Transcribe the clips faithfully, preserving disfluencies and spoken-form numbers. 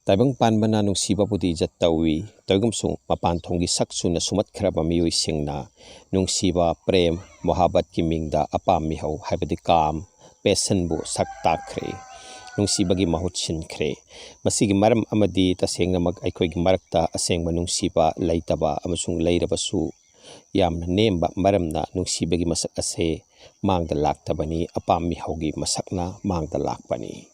ꯇꯥꯏꯕꯪ ꯄꯥꯟꯕꯅ ꯅꯨꯡꯁꯤꯕꯕꯨꯗꯤ ꯏꯖꯠ ꯇꯧꯏ꯫ ꯇꯧꯏꯒꯨꯝꯁꯨꯡ ꯃꯄꯥꯟ ꯊꯣꯡꯒꯤ ꯁꯛ ꯆꯨꯅ ꯁꯨꯝꯍꯠꯈ꯭ꯔꯕ ꯃꯤꯑꯣꯏꯁꯤꯡꯅ ꯅꯨꯡꯁꯤꯕ, ꯄ꯭ꯔꯦꯝ, ꯃꯣꯍꯥꯕꯠꯀꯤ ꯃꯤꯡꯗ ꯑꯄꯥꯝ ꯃꯤꯍꯧ, ꯍꯥꯏꯕꯗꯤ ꯀꯥꯝ, ꯄꯦꯁꯟꯕꯨ ꯁꯛ ꯇꯥꯛꯈ꯭ꯔꯦ꯫ ꯅꯨꯡꯁꯤꯕꯒꯤ ꯃꯍꯨꯠ ꯁꯤꯟꯈ꯭ꯔꯦ꯫ ꯃꯁꯤꯒꯤ ꯃꯔꯝ ꯑꯃꯗꯤ ꯇꯁꯦꯡꯅꯃꯛ ꯑꯩꯈꯣꯏꯒꯤ ꯃꯔꯛꯇ ꯑꯁꯦꯡꯕ ꯅꯨꯡꯁꯤꯕ ꯂꯩꯇꯕ ꯑꯃꯁꯨꯡ ꯂꯩꯔꯕꯁꯨ ꯌꯥꯝꯅ ꯅꯦꯝꯕ ꯃꯔꯝꯅ ꯅꯨꯡꯁꯤꯕꯒꯤ ꯃꯁꯛ ꯑꯁꯦ ꯃꯥꯡꯗ ꯂꯥꯛꯇꯕꯅꯤ, ꯑꯄꯥꯝ ꯃꯤꯍꯧꯒꯤ ꯃꯁꯛꯅ ꯃꯥꯡꯗ ꯂꯥꯛꯄꯅꯤ꯫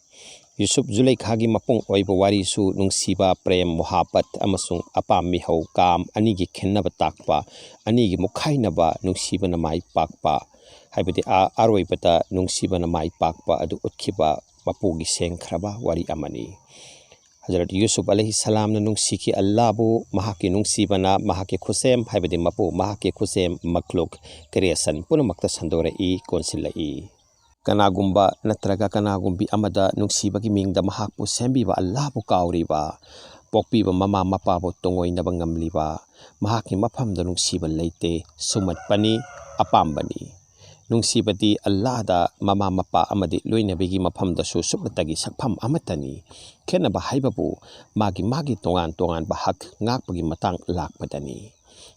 ꯌꯨꯁꯨꯞ ꯖꯨꯂꯩꯈꯥꯒꯤ ꯃꯄꯨꯡ ꯑꯣꯏꯕ ꯋꯥꯔꯤꯁꯨ ꯅꯨꯡꯁꯤꯕ, ꯄ꯭ꯔꯦꯝ, ꯃꯣꯍꯥꯕꯠ ꯑꯃꯁꯨꯡ ꯑꯄꯥꯝ ꯃꯤꯍꯧ, ꯀꯥꯝ, ꯑꯅꯤꯒꯤ ꯈꯦꯟꯅꯕ ꯇꯥꯛꯄ, ꯑꯅꯤꯒꯤ ꯃꯨꯛꯈꯥꯏꯅꯕ, ꯅꯨꯡꯁꯤꯕꯅ ꯃꯥꯏ ꯄꯥꯛꯄ, ꯍꯥꯏꯕꯗꯤ ꯑ-, ꯑꯔꯣꯏꯕꯗ ꯅꯨꯡꯁꯤꯕꯅ ꯃꯥꯏ ꯄꯥꯛꯄ ꯑꯗꯨ ꯎꯠꯈꯤꯕ ꯃꯄꯨꯒꯤ ꯁꯦꯡꯈ꯭ꯔꯕ ꯋꯥꯔꯤ ꯑꯃꯅꯤ꯫ ꯍꯖꯔꯠ ꯌꯨꯁꯨꯞ ꯑꯂꯩꯍꯤ ꯁꯂꯥꯝꯅ ꯅꯨꯡꯁꯤꯈꯤ ꯑꯜꯂꯥꯍꯕꯨ, ꯃꯍꯥꯛꯀꯤ ꯅꯨꯡꯁꯤꯕꯅ ꯃꯍꯥꯛꯀꯤ ꯈꯨꯠꯁꯦꯝ, ꯍꯥꯏꯕꯗꯤ ꯃꯄꯨ, ꯃꯍꯥꯛꯀꯤ ꯈꯨꯠꯁꯦꯝ, ꯃꯈ꯭ꯂꯨꯛ, creation ꯄꯨꯝꯅꯃꯛꯇ ꯁꯟꯗꯣꯔꯛꯏ, ꯀꯣꯟꯁꯤꯜꯂꯛꯏ꯫ ꯀꯅꯥꯒꯨꯝꯕ ꯅꯠꯇ꯭ꯔꯒ ꯀꯅꯥꯒꯨꯝꯕꯤ ꯑꯃꯗ ꯅꯨꯡꯁꯤꯕꯒꯤ ꯃꯤꯡꯗ ꯃꯍꯥꯛꯄꯨ ꯁꯦꯝꯕꯤꯕ ꯑꯜꯂꯥꯍꯕꯨ ꯀꯥꯎꯔꯤꯕ, ꯄꯣꯛꯄꯤꯕ ꯃꯃꯥ ꯃꯄꯥꯕꯨ ꯇꯣꯉꯣꯏꯅꯕ ꯉꯝꯂꯤꯕ, ꯃꯍꯥꯛꯀꯤ ꯃꯐꯝꯗ ꯅꯨꯡꯁꯤꯕ ꯂꯩꯇꯦ, ꯁꯨꯝꯍꯠꯄꯅꯤ, ꯑꯄꯥꯝꯕꯅꯤ꯫ ꯅꯨꯡꯁꯤꯕꯗꯤ ꯑꯜꯂꯥꯍꯗ ꯃꯃꯥ ꯃꯄꯥ ꯑꯃꯗꯤ ꯂꯣꯏꯅꯕꯤꯒꯤ ꯃꯐꯝꯗꯁꯨ ꯁꯨꯞꯅꯇꯒꯤ ꯁꯛꯐꯝ ꯑꯃꯠꯇꯅꯤ꯫ ꯈꯦꯠꯅꯕ ꯍꯥꯏꯕꯕꯨ ꯃꯥꯒꯤ ꯃꯥꯒꯤ ꯇꯣꯉꯥꯟ ꯇꯣꯉꯥꯟꯕ ꯍꯛ ꯉꯥꯛꯄꯒꯤ ꯃꯇꯥꯡ ꯂꯥꯛꯄꯗꯅꯤ꯫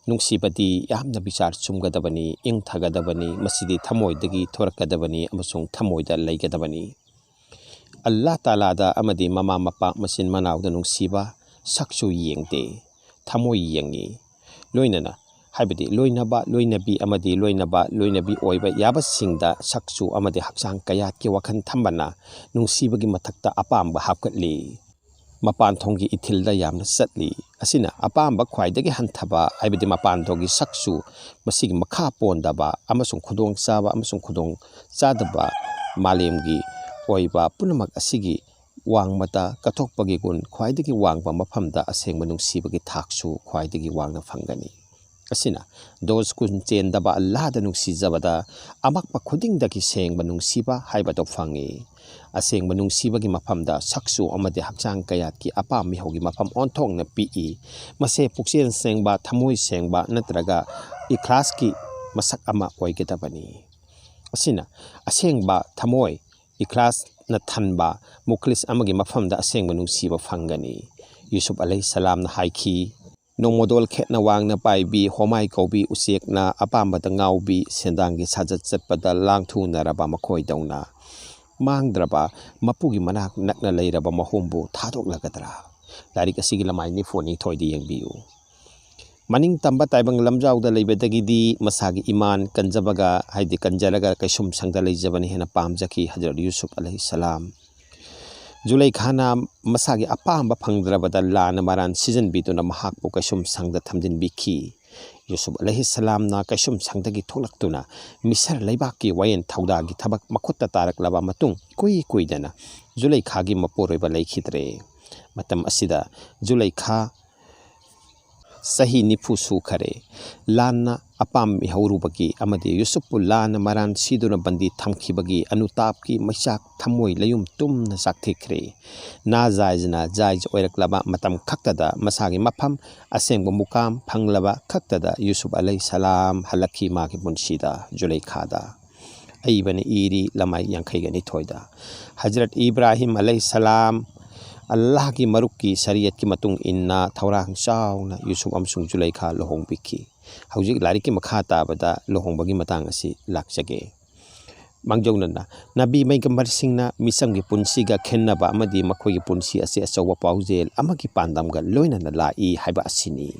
ꯅꯨꯡꯁꯤꯕꯗꯤ ꯌꯥꯝꯅ ꯕꯤꯆꯥꯔ ꯆꯨꯝꯒꯗꯕꯅꯤ, ꯏꯪꯊꯒꯗꯕꯅꯤ, ꯃꯁꯤꯗꯤ ꯊꯃꯣꯏꯗꯒꯤ ꯊꯣꯔꯛꯀꯗꯕꯅꯤ ꯑꯃꯁꯨꯡ ꯊꯃꯣꯏꯗ ꯂꯩꯒꯗꯕꯅꯤ꯫ ꯑꯜꯂꯥꯍ ꯇꯥꯂꯥꯗ ꯑꯃꯗꯤ ꯃꯃꯥ ꯃꯄꯥ ꯃꯆꯤꯟ ꯃꯅꯥꯎꯗ ꯅꯨꯡꯁꯤꯕ ꯁꯛꯁꯨ ꯌꯦꯡꯗꯦ, ꯊꯃꯣꯏ ꯌꯦꯡꯉꯤ꯫ ꯂꯣꯏꯅꯅ, ꯍꯥꯏꯕꯗꯤ ꯂꯣꯏꯅꯕ, ꯂꯣꯏꯅꯕꯤ ꯑꯃꯗꯤ ꯂꯣꯏꯅꯕ, ꯂꯣꯏꯅꯕꯤ ꯑꯣꯏꯕ ꯌꯥꯕꯁꯤꯡꯗ ꯁꯛꯁꯨ ꯑꯃꯗꯤ ꯍꯛꯆꯥꯡ ꯀꯌꯥꯠꯀꯤ ꯋꯥꯈꯜ ꯊꯝꯕꯅ ꯅꯨꯡꯁꯤꯕꯒꯤ ꯃꯊꯛꯇ ꯑꯄꯥꯝꯕ ꯍꯥꯞꯀꯠꯂꯤ꯫ ꯃꯄꯥꯟ ꯊꯣꯡꯒꯤ ꯏꯊꯤꯜꯗ ꯌꯥꯝꯅ ꯆꯠꯂꯤ꯫ ꯑꯁꯤꯅ ꯑꯄꯥꯝꯕ ꯈ꯭ꯋꯥꯏꯗꯒꯤ ꯍꯟꯊꯕ, ꯍꯥꯏꯕꯗꯤ ꯃꯄꯥꯟ ꯊꯣꯡꯒꯤ ꯁꯛꯁꯨ ꯃꯁꯤꯒꯤ ꯃꯈꯥ ꯄꯣꯟꯗꯕ ꯑꯃꯁꯨꯡ ꯈꯨꯗꯣꯡꯆꯥꯕ ꯑꯃꯁꯨꯡ ꯈꯨꯗꯣꯡ ꯆꯥꯗꯕ ꯃꯥꯂꯦꯝꯒꯤ ꯑꯣꯏꯕ ꯄꯨꯝꯅꯃꯛ ꯑꯁꯤꯒꯤ ꯋꯥꯡꯃꯗ ꯀꯠꯊꯣꯛꯄꯒꯤ ꯒꯨꯟ ꯈ꯭ꯋꯥꯏꯗꯒꯤ ꯋꯥꯡꯕ ꯃꯐꯝꯗ ꯑꯁꯦꯡꯕ ꯅꯨꯡꯁꯤꯕꯒꯤ ꯊꯥꯛꯁꯨ ꯈ꯭ꯋꯥꯏꯗꯒꯤ ꯋꯥꯡꯅ ꯐꯪꯒꯅꯤ꯫ ꯑꯁꯤꯅ ꯗꯣꯁ ꯒꯨꯟ ꯆꯦꯟꯗꯕ ꯑꯜꯂꯥꯍꯗ ꯅꯨꯡꯁꯤꯖꯕꯗ ꯑꯃꯛꯄ ꯈꯨꯗꯤꯡꯗꯒꯤ ꯁꯦꯡꯕ ꯅꯨꯡꯁꯤꯕ ꯍꯥꯏꯕꯗꯨ ꯐꯪꯏ꯫ ꯑꯁꯦꯡꯕ ꯅꯨꯡꯁꯤꯕꯒꯤ ꯃꯐꯝꯗ ꯁꯛꯁꯨ ꯑꯃꯗꯤ ꯍꯛꯆꯥꯡ ꯀꯌꯥꯠꯀꯤ ꯑꯄꯥꯝ ꯃꯤꯍꯧꯒꯤ ꯃꯐꯝ ꯑꯣꯟꯊꯣꯛꯅ ꯄꯤꯛꯏ꯫ ꯃꯁꯦ ꯄꯨꯛꯆꯦꯜ ꯁꯦꯡꯕ, ꯊꯃꯣꯏ ꯁꯦꯡꯕ ꯅꯠꯇ꯭ꯔꯒ ꯏꯈ꯭ꯂꯥꯁꯀꯤ ꯃꯁꯛ ꯑꯃ ꯑꯣꯏꯒꯗꯕꯅꯤ꯫ ꯑꯁꯤꯅ ꯑꯁꯦꯡꯕ ꯊꯃꯣꯏ, ꯏꯈ꯭ꯂꯥꯁ ꯅ ꯊꯟꯕ ꯃꯨꯈ꯭ꯂꯤꯁ ꯑꯃꯒꯤ ꯃꯐꯝꯗ ꯑꯁꯦꯡꯕ ꯅꯨꯡꯁꯤꯕ ꯐꯪꯒꯅꯤ꯫ ꯌꯨꯁꯨꯞ ꯑꯂꯩꯍꯤꯁꯁꯂꯥꯝꯅ ꯍꯥꯏꯈꯤ, "ꯅꯣꯡꯃꯗꯣꯜ ꯈꯦꯠꯅ ꯋꯥꯡꯅ ꯄꯥꯏꯕꯤ, ꯍꯣꯃꯥꯏ ꯀꯧꯕꯤ ꯎꯆꯦꯛꯅ ꯑꯄꯥꯝꯕꯗ ꯉꯥꯎꯕꯤ, ꯁꯦꯟꯗꯥꯡꯒꯤ ꯁꯥꯖꯠ ꯆꯠꯄꯗ ꯂꯥꯡꯊꯨꯅꯔꯕ ꯃꯈꯣꯏꯗꯧꯅ ꯃꯥꯡꯗ꯭ꯔꯕ ꯃꯄꯨꯒꯤ ꯃꯅꯥꯛ ꯅꯛꯅ ꯂꯩꯔꯕ ꯃꯍꯨꯝꯕꯨ ꯊꯥꯗꯣꯛꯂꯒꯗ꯭ꯔꯥ?" ꯂꯥꯏꯔꯤꯛ ꯑꯁꯤꯒꯤ ꯂꯃꯥꯏ ꯅꯤꯐꯨ ꯅꯤꯊꯣꯏꯗ ꯌꯦꯡꯕꯤꯌꯨ꯫ ꯃꯅꯤꯡ ꯇꯝꯕ ꯇꯥꯏꯕꯪ ꯂꯝꯖꯥꯎꯗ ꯂꯩꯕꯗꯒꯤꯗꯤ ꯃꯁꯥꯒꯤ ꯏꯃꯥꯟ ꯀꯟꯖꯕꯒ, ꯍꯥꯏꯗꯤ ꯀꯟꯖꯔꯒ ꯀꯩꯁꯨꯝ ꯁꯪꯗ ꯂꯩꯖꯕꯅ ꯍꯦꯟꯅ ꯄꯥꯝꯖꯈꯤ ꯍꯖꯔꯠ ꯌꯨꯁꯨꯞ ꯑꯂꯩꯍꯤꯁꯁꯂꯥꯝ꯫ ꯖꯨꯂꯩꯈꯥꯅ ꯃꯁꯥꯒꯤ ꯑꯄꯥꯝꯕ ꯐꯪꯗ꯭ꯔꯕꯗ ꯂꯥꯟꯅ ꯃꯔꯥꯟ ꯁꯤꯖꯤꯟꯕꯤꯗꯨꯅ ꯃꯍꯥꯛꯄꯨ ꯀꯩꯁꯨꯝ ꯁꯪꯗ ꯊꯝꯖꯤꯟꯕꯤꯈꯤ꯫ ꯌꯨꯁꯨꯞ ꯑꯂꯩꯍꯤꯁꯁꯂꯥꯝꯅ ꯀꯩꯁꯨꯝ ꯁꯪꯗꯒꯤ ꯊꯣꯛꯂꯛꯇꯨꯅ ꯃꯤꯁꯔ ꯂꯩꯕꯥꯛꯀꯤ ꯋꯥꯌꯦꯜ ꯊꯧꯗꯥꯒꯤ ꯊꯕꯛ ꯃꯈꯨꯠꯇ ꯇꯥꯔꯛꯂꯕ ꯃꯇꯨꯡ ꯏꯀꯨꯏ ꯀꯨꯏꯗꯅ ꯖꯨꯂꯩꯈꯥꯒꯤ ꯃꯄꯨꯔꯣꯏꯕ ꯂꯩꯈꯤꯗ꯭ꯔꯦ꯫ ꯃꯇꯝ ꯑꯁꯤꯗ ꯖꯨꯂꯩꯈꯥ ꯆꯍꯤ ꯅꯤꯐꯨ ꯁꯨꯈꯔꯦ꯫ ꯂꯥꯟꯅ ꯑꯄꯥꯝ ꯃꯤꯍꯧꯔꯨꯕꯒꯤ ꯑꯃꯗꯤ ꯌꯨꯁꯨꯞꯄꯨ ꯂꯥꯟꯅ ꯃꯔꯥꯟ ꯁꯤꯗꯨꯅ ꯕꯟꯗꯤ ꯊꯝꯈꯤꯕꯒꯤ ꯑꯅꯨꯇꯥꯞꯀꯤ ꯃꯩꯆꯥꯛ ꯊꯃꯣꯏ ꯂꯌꯨꯝ ꯇꯨꯝꯅ ꯆꯥꯛꯊꯤꯈ꯭ꯔꯦ꯫ ꯅꯥꯖꯥꯏꯖꯅ ꯖꯥꯏꯖ ꯑꯣꯏꯔꯛꯂꯕ ꯃꯇꯝ ꯈꯛꯇꯗ ꯃꯁꯥꯒꯤ ꯃꯐꯝ ꯑꯁꯦꯡꯕ ꯃꯨꯀꯥꯝ ꯐꯪꯂꯕ ꯈꯛꯇꯗ ꯌꯨꯁꯨꯞ ꯑꯂꯩꯍꯤꯁꯁꯂꯥꯝ ꯍꯜꯂꯛꯈꯤ ꯃꯥꯒꯤ ꯄꯨꯟꯁꯤꯗ ꯖꯨꯂꯩꯈꯥꯗ꯫ ꯑꯏꯕꯅ ꯏꯔꯤ ꯂꯃꯥꯏ ꯌꯥꯡꯈꯩꯒ ꯅꯤꯊꯣꯏꯗ꯫ ꯍꯖꯔꯠ ꯏꯕ꯭ꯔꯥꯍꯤꯝ ꯑꯂꯩꯍꯤꯁꯁꯂꯥꯝ ꯑꯜꯂꯥꯍꯒꯤ ꯃꯔꯨꯞꯀꯤ ꯁꯔꯤꯌꯠꯀꯤ ꯃꯇꯨꯡ ꯏꯟꯅ ꯊꯧꯔꯥꯡ ꯆꯥꯎꯅ ꯌꯨꯁꯨꯞ ꯑꯃꯁꯨꯡ ꯖꯨꯂꯩꯈꯥ ꯂꯨꯍꯣꯡꯕꯤꯈꯤ꯫ ꯍꯧꯖꯤꯛ ꯂꯥꯏꯔꯤꯛꯀꯤ ꯃꯈꯥ ꯇꯥꯕꯗ ꯂꯨꯍꯣꯡꯕꯒꯤ ꯃꯇꯥꯡ ꯑꯁꯤ ꯂꯥꯛꯆꯒꯦ꯫ ꯃꯥꯡꯖꯧꯅꯅ ꯅꯕꯤ ꯃꯩꯒꯝꯕꯔꯁꯤꯡꯅ ꯃꯤꯆꯝꯒꯤ ꯄꯨꯟꯁꯤꯒ ꯈꯦꯟꯅꯕ ꯑꯃꯗꯤ ꯃꯈꯣꯏꯒꯤ ꯄꯨꯟꯁꯤ ꯑꯁꯤ ꯑꯆꯧꯕ ꯄꯥꯎꯖꯦꯜ ꯑꯃꯒꯤ ꯄꯥꯟꯗꯝꯒ ꯂꯣꯏꯅꯅ ꯂꯥꯛꯏ ꯍꯥꯏꯕ ꯑꯁꯤꯅꯤ꯫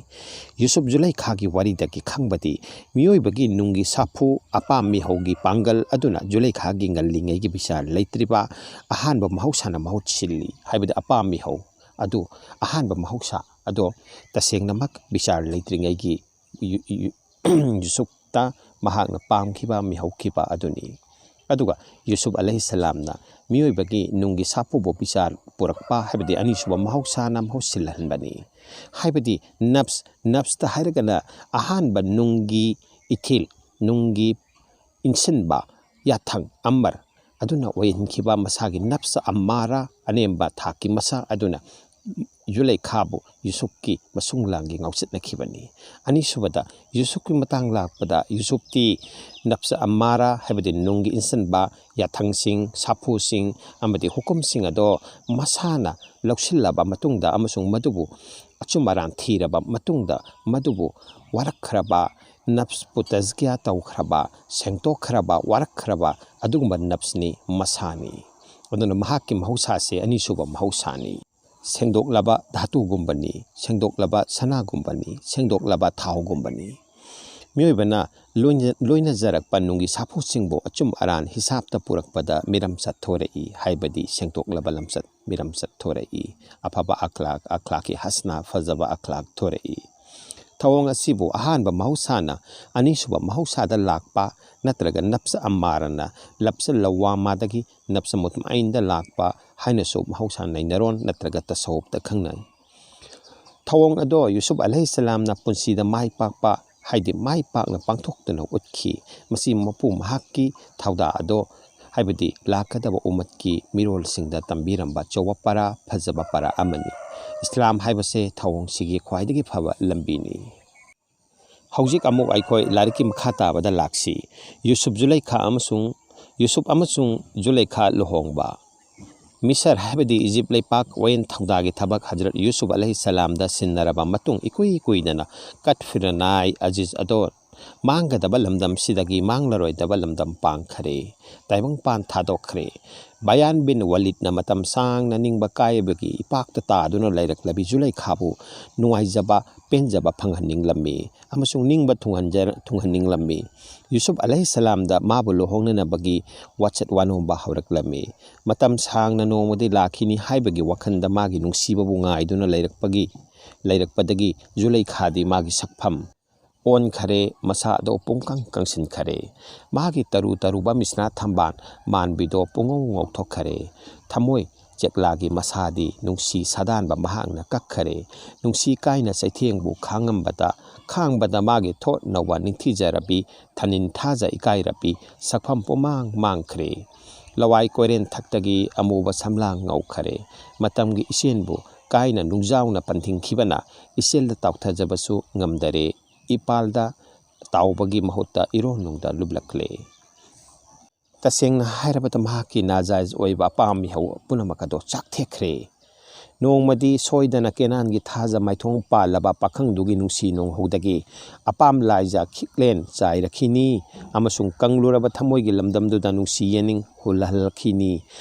ꯌꯨꯁꯨꯞ ꯖꯨꯂꯩꯈꯥꯒꯤ ꯋꯥꯔꯤꯗꯒꯤ ꯈꯪꯕꯗꯤ ꯃꯤꯑꯣꯏꯕꯒꯤ ꯅꯨꯡꯒꯤ ꯁꯥꯐꯨ ꯑꯄꯥꯝ ꯃꯤꯍꯧꯒꯤ ꯄꯥꯡꯒꯜ ꯑꯗꯨꯅ ꯖꯨꯂꯩꯈꯥꯒꯤ ꯉꯜꯂꯤꯉꯩꯒꯤ ꯕꯤꯆꯥꯔ ꯂꯩꯇ꯭ꯔꯤꯕ ꯑꯍꯥꯟꯕ ꯃꯍꯧꯁꯥꯅ ꯃꯍꯨꯠ ꯁꯤꯜꯂꯤ ꯍꯥꯏꯕꯗꯤ ꯑꯄꯥꯝ ꯃꯤꯍꯧ ꯑꯗꯨ ꯑꯍꯥꯟꯕ ꯃꯍꯧꯁꯥ ꯑꯗꯣ ꯇꯁꯦꯡꯅꯃꯛ ꯕꯤꯆꯥꯔ ꯂꯩꯇ꯭ꯔꯤꯉꯩꯒꯤ ꯌꯨ-, ꯌꯨ-, ꯌꯨꯁꯨꯞꯇ ꯃꯍꯥꯛꯅ ꯄꯥꯝꯈꯤꯕ ꯃꯤꯍꯧꯈꯤꯕ ꯑꯗꯨꯅꯤ꯫ ꯑꯗꯨꯒ ꯌꯨꯁꯨꯞ ꯑꯂꯩꯍꯤꯁꯁꯂꯥꯝꯅ ꯃꯤꯑꯣꯏꯕꯒꯤ ꯅꯨꯡꯒꯤ ꯁꯥꯐꯨꯕꯨ ꯕꯤꯆꯥꯔ ꯄꯨꯔꯛꯄ ꯍꯥꯏꯕꯗꯤ ꯑꯅꯤꯁꯨꯕ ꯃꯍꯧꯁꯥꯅ ꯃꯍꯨꯠ ꯁꯤꯜꯍꯟꯕꯅꯤ꯫ ꯍꯥꯏꯕꯗꯤ ꯅꯞꯁ, ꯅꯞꯁꯇ ꯍꯥꯏꯔꯒꯅ ꯑꯍꯥꯟꯕ ꯅꯨꯡꯒꯤ ꯏꯊꯤꯜ, ꯅꯨꯡꯒꯤ ꯏꯟꯁꯤꯟꯕ ꯌꯥꯊꯪ ꯑꯃꯔ ꯑꯗꯨꯅ ꯑꯣꯏꯍꯟꯈꯤꯕ ꯃꯁꯥꯒꯤ ꯅꯞꯁ ꯑꯝꯃꯥꯔꯥ ꯑꯅꯦꯝꯕ ꯊꯥꯛꯀꯤ ꯃꯁꯥ ꯑꯗꯨꯅ ꯖꯨꯂꯩꯈꯥꯕꯨ ꯌꯨꯁꯨꯞꯀꯤ ꯃꯁꯨꯡ ꯂꯥꯡꯒꯤ ꯉꯥꯎꯆꯠꯅꯈꯤꯕꯅꯤ꯫ ꯑꯅꯤꯁꯨꯕꯗ ꯌꯨꯁꯨꯞꯀꯤ ꯃꯇꯥꯡ ꯂꯥꯛꯄꯗ, ꯌꯨꯁꯨꯞꯇꯤ ꯅꯞꯁ ꯑꯝꯃꯥꯔꯥ, ꯍꯥꯏꯕꯗꯤ ꯅꯨꯡꯒꯤ ꯏꯟꯁꯤꯟꯕ ꯌꯥꯊꯪꯁꯤꯡ, ꯁꯥꯐꯨꯁꯤꯡ ꯑꯃꯗꯤ ꯍꯨꯀꯨꯝꯁꯤꯡ ꯑꯗꯣ ꯃꯁꯥꯅ ꯂꯧꯁꯤꯜꯂꯕ ꯃꯇꯨꯡꯗ ꯑꯃꯁꯨꯡ ꯃꯗꯨꯕꯨ ꯑꯆꯨꯝ ꯑꯔꯥꯟ ꯊꯤꯔꯕ ꯃꯇꯨꯡꯗ, ꯃꯗꯨꯕꯨ ꯋꯥꯔꯛꯈ꯭ꯔꯕ, ꯅꯞꯁꯄꯨ ꯇꯖꯀꯤꯌꯥ ꯇꯧꯈ꯭ꯔꯕ, ꯁꯦꯡꯗꯣꯛꯈ꯭ꯔꯕ, ꯋꯥꯔꯛꯈ꯭ꯔꯕ ꯑꯗꯨꯒꯨꯝꯕ ꯅꯞꯁꯅꯤ ꯃꯁꯥꯅꯤ꯫ ꯑꯗꯨꯅ ꯃꯍꯥꯛꯀꯤ ꯃꯍꯧꯁꯥꯁꯦ ꯑꯅꯤꯁꯨꯕ ꯃꯍꯧꯁꯥꯅꯤ꯫ ꯁꯦꯡꯗꯣꯛꯂꯕ ꯙꯥꯇꯨꯒꯨꯝꯕꯅꯤ, ꯁꯦꯡꯗꯣꯛꯂꯕ ꯁꯅꯥꯒꯨꯝꯕꯅꯤ, ꯁꯦꯡꯗꯣꯛꯂꯕ ꯊꯥꯎꯒꯨꯝꯕꯅꯤ꯫ ꯃꯤꯑꯣꯏꯕꯅ ꯂꯣꯏꯅ-, ꯂꯣꯏꯅꯖꯔꯛꯄ ꯅꯨꯡꯒꯤ ꯁꯥꯐꯨꯁꯤꯡꯕꯨ ꯑꯆꯨꯝ ꯑꯔꯥꯟ ꯍꯤꯁꯥꯞꯇ ꯄꯨꯔꯛꯄꯗ ꯃꯤꯔꯝꯆꯠ ꯊꯣꯔꯛꯏ, ꯍꯥꯏꯕꯗꯤ ꯁꯦꯡꯗꯣꯛꯂꯕ ꯂꯝꯆꯠ, ꯃꯤꯔꯝꯆꯠ ꯊꯣꯔꯛꯏ꯫ ꯑꯐꯕ ꯑꯈ꯭ꯂꯥꯛ, ꯑꯈ꯭ꯂꯥꯛꯀꯤ ꯍꯁꯅꯥ, ꯐꯖꯕ ꯑꯈ꯭ꯂꯥꯛ ꯊꯣꯔꯛꯏ꯫ ꯊꯧꯑꯣꯡ ꯑꯁꯤꯕꯨ ꯑꯍꯥꯟꯕ ꯃꯍꯧꯁꯥꯅ ꯑꯅꯤꯁꯨꯕ ꯃꯍꯧꯁꯥꯗ ꯂꯥꯛꯄ ꯅꯠꯇ꯭ꯔꯒ ꯅꯞꯁ ꯑꯝꯃꯥꯔꯥꯅ ꯅꯞꯁ ꯂꯋꯥꯃꯥꯗꯒꯤ ꯅꯞꯁ ꯃꯨꯠꯃꯥꯏꯟꯗ ꯂꯥꯛꯄ ꯍꯥꯏꯅꯁꯨ ꯃꯍꯧꯁꯥ ꯅꯩꯅꯔꯣꯟ ꯅꯠꯇ꯭ꯔꯒ ꯇꯁꯧꯞꯇ ꯈꯪꯅꯩ꯫ ꯊꯧꯑꯣꯡ ꯑꯗꯣ ꯌꯨꯁꯨꯞ ꯑꯂꯩꯍꯤꯁꯂꯥꯝꯅ ꯄꯨꯟꯁꯤꯗ ꯃꯥꯏ ꯄꯥꯛꯄ, ꯍꯥꯏꯗꯤ ꯃꯥꯏ ꯄꯥꯛꯅ ꯄꯥꯡꯊꯣꯛꯇꯨꯅ ꯎꯠꯈꯤ꯫ ꯃꯁꯤ ꯃꯄꯨ ꯃꯍꯥꯛꯀꯤ ꯊꯧꯗꯥ ꯑꯗꯣ, ꯍꯥꯏꯕꯗꯤ ꯂꯥꯛꯀꯗꯕ ꯎꯃꯠꯀꯤ ꯃꯤꯔꯣꯜꯁꯤꯡꯗ ꯇꯝꯕꯤꯔꯝꯕ ꯑꯆꯧꯕ ꯄꯔꯥ, ꯐꯖꯕ ꯄꯔꯥ ꯑꯃꯅꯤ꯫ ꯏꯁꯂꯥꯝ ꯍꯥꯏꯕꯁꯦ ꯊꯧꯑꯣꯡꯁꯤꯒꯤ ꯈ꯭ꯋꯥꯏꯗꯒꯤ ꯐꯕ ꯂꯝꯕꯤꯅꯤ꯫ ꯍꯧꯖꯤꯛ ꯑꯃꯨꯛ ꯑꯩꯈꯣꯏ ꯂꯥꯏꯔꯤꯛꯀꯤ ꯃꯈꯥ ꯇꯥꯕꯗ ꯂꯥꯛꯁꯤ꯫ ꯌꯨꯁꯨꯞ ꯖꯨꯂꯩꯈꯥ ꯑꯃꯁꯨꯡ, ꯌꯨꯁꯨꯞ ꯑꯃꯁꯨꯡ ꯖꯨꯂꯩꯈꯥ ꯂꯨꯍꯣꯡꯕ꯫ ꯃꯤꯁꯔ, ꯍꯥꯏꯕꯗꯤ ꯏꯖꯤꯞ ꯂꯩꯄꯥꯛ ꯋꯥꯌꯦꯜ ꯊꯧꯗꯥꯒꯤ ꯊꯕꯛ ꯍꯖꯔꯠ ꯌꯨꯁꯨꯞ ꯑꯂꯩꯍꯤꯁꯂꯥꯝꯗ ꯁꯤꯟꯅꯔꯕ ꯃꯇꯨꯡ, ꯏꯀꯨꯏ ꯀꯨꯏꯗꯅ ꯀꯠ ꯐꯤꯔꯅꯥꯏ ꯑꯖꯤꯖ ꯑꯗꯣ ꯃꯥꯡꯒꯗꯕ ꯂꯝꯗꯝꯁꯤꯗꯒꯤ ꯃꯥꯡꯂꯔꯣꯏꯗꯕ ꯂꯝꯗꯝ ꯄꯥꯡꯈꯔꯦ꯫ ꯇꯥꯏꯕꯪꯄꯥꯟ ꯊꯥꯗꯣꯛꯈ꯭ꯔꯦ꯫ ꯕꯌꯥꯟ ꯕꯤꯟ ꯋꯥꯂꯤꯗꯅ ꯃꯇꯝ ꯁꯥꯡꯅ ꯅꯤꯡꯕ ꯀꯥꯏꯕꯒꯤ ꯏꯄꯥꯛꯇ ꯇꯥꯗꯨꯅ ꯂꯩꯔꯛꯂꯕꯤ ꯖꯨꯂꯩꯈꯥꯕꯨ ꯅꯨꯡꯉꯥꯏꯖꯕ, ꯄꯦꯟꯖꯕ ꯐꯪꯍꯟꯅꯤꯡꯂꯝꯃꯤ ꯑꯃꯁꯨꯡ ꯅꯤꯡꯕ ꯊꯨꯡꯍꯟꯖ-, ꯊꯨꯡꯍꯟꯅꯤꯡꯂꯝꯃꯤ꯫ ꯌꯨꯁꯨꯞ ꯑꯂꯩꯍꯤꯁꯂꯥꯝꯗ ꯃꯥꯕꯨ ꯂꯨꯍꯣꯡꯅꯅꯕꯒꯤ ꯋꯥꯆꯠ ꯋꯥꯅꯣꯝꯕ ꯍꯧꯔꯛꯂꯝꯃꯤ꯫ ꯃꯇꯝ ꯁꯥꯡꯅ ꯅꯣꯡꯃꯗꯤ ꯂꯥꯛꯈꯤꯅꯤ ꯍꯥꯏꯕꯒꯤ ꯋꯥꯈꯜꯗ ꯃꯥꯒꯤ ꯅꯨꯡꯁꯤꯕꯕꯨ ꯉꯥꯏꯗꯨꯅ ꯂꯩꯔꯛꯄꯒꯤ, ꯂꯩꯔꯛꯄꯗꯒꯤ ꯖꯨꯂꯩꯈꯥꯗꯤ ꯃꯥꯒꯤ ꯁꯛꯐꯝ ꯑꯣꯟꯈꯔꯦ, ꯃꯁꯥ ꯑꯗꯣ ꯄꯨꯡꯀꯪ ꯀꯪꯁꯤꯟꯈꯔꯦ꯫ ꯃꯥꯒꯤ ꯇꯔꯨ ꯇꯔꯨꯕ ꯃꯤꯁꯅꯥ ꯊꯝꯕꯥꯜ ꯃꯥꯟꯕꯤꯗꯣ ꯄꯨꯡꯉꯧ ꯉꯧꯊꯣꯛꯈꯔꯦ꯫ ꯊꯃꯣꯏ ꯆꯦꯛꯂꯥꯒꯤ ꯃꯁꯥꯗꯤ ꯅꯨꯡꯁꯤ ꯁꯥꯗꯥꯟꯕ ꯃꯍꯥꯛꯅ ꯀꯛꯈꯔꯦ꯫ ꯅꯨꯡꯁꯤ ꯀꯥꯏꯅ ꯆꯩꯊꯦꯡꯕꯨ ꯈꯥꯡꯉꯝꯕꯗ, ꯈꯥꯡꯕꯗ ꯃꯥꯒꯤ ꯊꯣꯠ ꯅꯧꯕ ꯅꯤꯡꯊꯤꯖꯔꯕꯤ, ꯊꯅꯤꯟ ꯊꯥꯖ ꯏꯀꯥꯏꯔꯕꯤ ꯁꯛꯐꯝ ꯄꯨꯝꯃꯥꯡ ꯃꯥꯡꯈ꯭ꯔꯦ꯫ ꯂꯋꯥꯏ ꯀꯣꯏꯔꯦꯟ ꯊꯛꯇꯒꯤ ꯑꯃꯨꯕ ꯁꯝꯂꯥꯡ ꯉꯧꯈꯔꯦ꯫ ꯃꯇꯝꯒꯤ ꯏꯆꯦꯟꯕꯨ ꯀꯥꯏꯅ ꯅꯨꯡꯖꯥꯎꯅ ꯄꯟꯊꯤꯡꯈꯤꯕꯅ ꯏꯆꯦꯜꯗ ꯇꯥꯎꯊꯖꯕꯁꯨ ꯉꯝꯗꯔꯦ, ꯏꯄꯥꯜꯗ ꯇꯥꯎꯕꯒꯤ ꯃꯍꯨꯠꯇ ꯏꯔꯣꯟꯅꯨꯡꯗ ꯂꯨꯞꯂꯛꯂꯦ꯫ ꯇꯁꯦꯡꯅ ꯍꯥꯏꯔꯕꯗ ꯃꯍꯥꯛꯀꯤ ꯅꯥꯖꯥꯏꯖ ꯑꯣꯏꯕ ꯑꯄꯥꯝ ꯃꯤꯍꯧ ꯄꯨꯝꯅꯃꯛ ꯑꯗꯣ ꯆꯥꯛꯊꯦꯛꯈ꯭ꯔꯦ꯫ ꯅꯣꯡꯃꯗꯤ ꯁꯣꯏꯗꯅ ꯀꯦꯅꯥꯟꯒꯤ ꯊꯥꯖ ꯃꯥꯏꯊꯣꯡ ꯄꯥꯜꯂꯕ ꯄꯥꯈꯪꯗꯨꯒꯤ ꯅꯨꯡꯁꯤ ꯅꯣꯡꯍꯧꯗꯒꯤ ꯑꯄꯥꯝ ꯂꯥꯏꯖ ꯈꯤꯛꯂꯦꯟ ꯆꯥꯏꯔꯛꯈꯤꯅꯤ ꯑꯃꯁꯨꯡ ꯀꯪꯂꯨꯔꯕ ꯊꯃꯣꯏꯒꯤ ꯂꯝꯗꯝꯗꯨꯗ ꯅꯨꯡꯁꯤ ꯌꯦꯅꯤꯡ ꯍꯨꯜꯍꯜꯂꯛꯈꯤꯅꯤ꯫